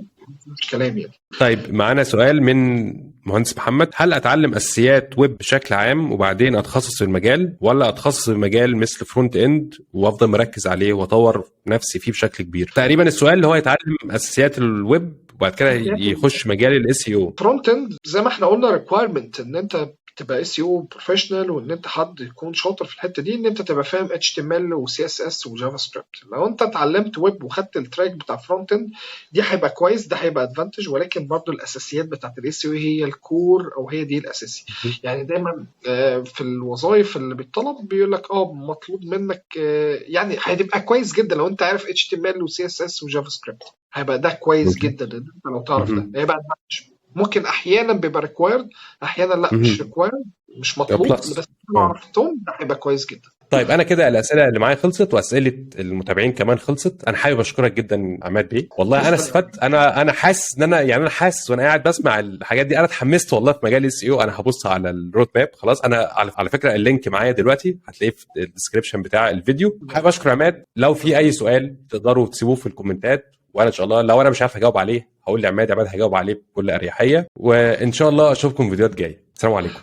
مش كلام يعني. طيب معانا سؤال من مهندس محمد، هل اتعلم اساسيات ويب بشكل عام وبعدين اتخصص في المجال، ولا اتخصص في مجال مثل front end وافضل مركز عليه واطور نفسي فيه بشكل كبير؟ تقريبا السؤال اللي هو يتعلم اساسيات الويب وبعد كده يخش مجال ال SEO. front end زي ما احنا قلنا requirement ان انت تبقى SEO professional، وان انت حد يكون شاطر في الحتة دي، ان انت تبقى فاهم HTML و CSS و JavaScript. لو انت اتعلمت ويب وخدت ال track بتاع front end دي هيبقى كويس، ده هيبقى advantage، ولكن برضو الاساسيات بتاعت ال SEO هي ال core او هي دي الاساسي. يعني دايما في الوظائف اللي بيطلب بيقول لك مطلوب منك، يعني هتبقى كويس جدا لو انت عارف HTML و CSS و JavaScript، هيبقى ده كويس جدا ان انت لو تعرف ده هيبقى advantage. ممكن احيانا بيبقى required، احيانا لا مش required، مش مطلوب، plus. بس لو عرفتهم ده هيبقى كويس جدا. طيب انا كده الاسئلة اللي معايا خلصت، واسئلة المتابعين كمان خلصت. انا حابب اشكرك جدا عماد بيه، والله انا استفدت. انا حاسس ان انا يعني انا حاسس وانا قاعد بسمع الحاجات دي انا اتحمست والله في مجال ال SEO. انا هبص على ال road map خلاص. انا على فكرة ال link معايا دلوقتي، هتلاقيه في ال description بتاع الفيديو. حابب اشكر عماد. لو في اي سؤال تقدروا تسيبوه في الكومنتات، وانا ان شاء الله لو انا مش عارف اجاوب عليه هقول لعماد، عماد هيجاوب عليه بكل اريحيه. وان شاء الله اشوفكم في فيديوهات جاية. السلام عليكم.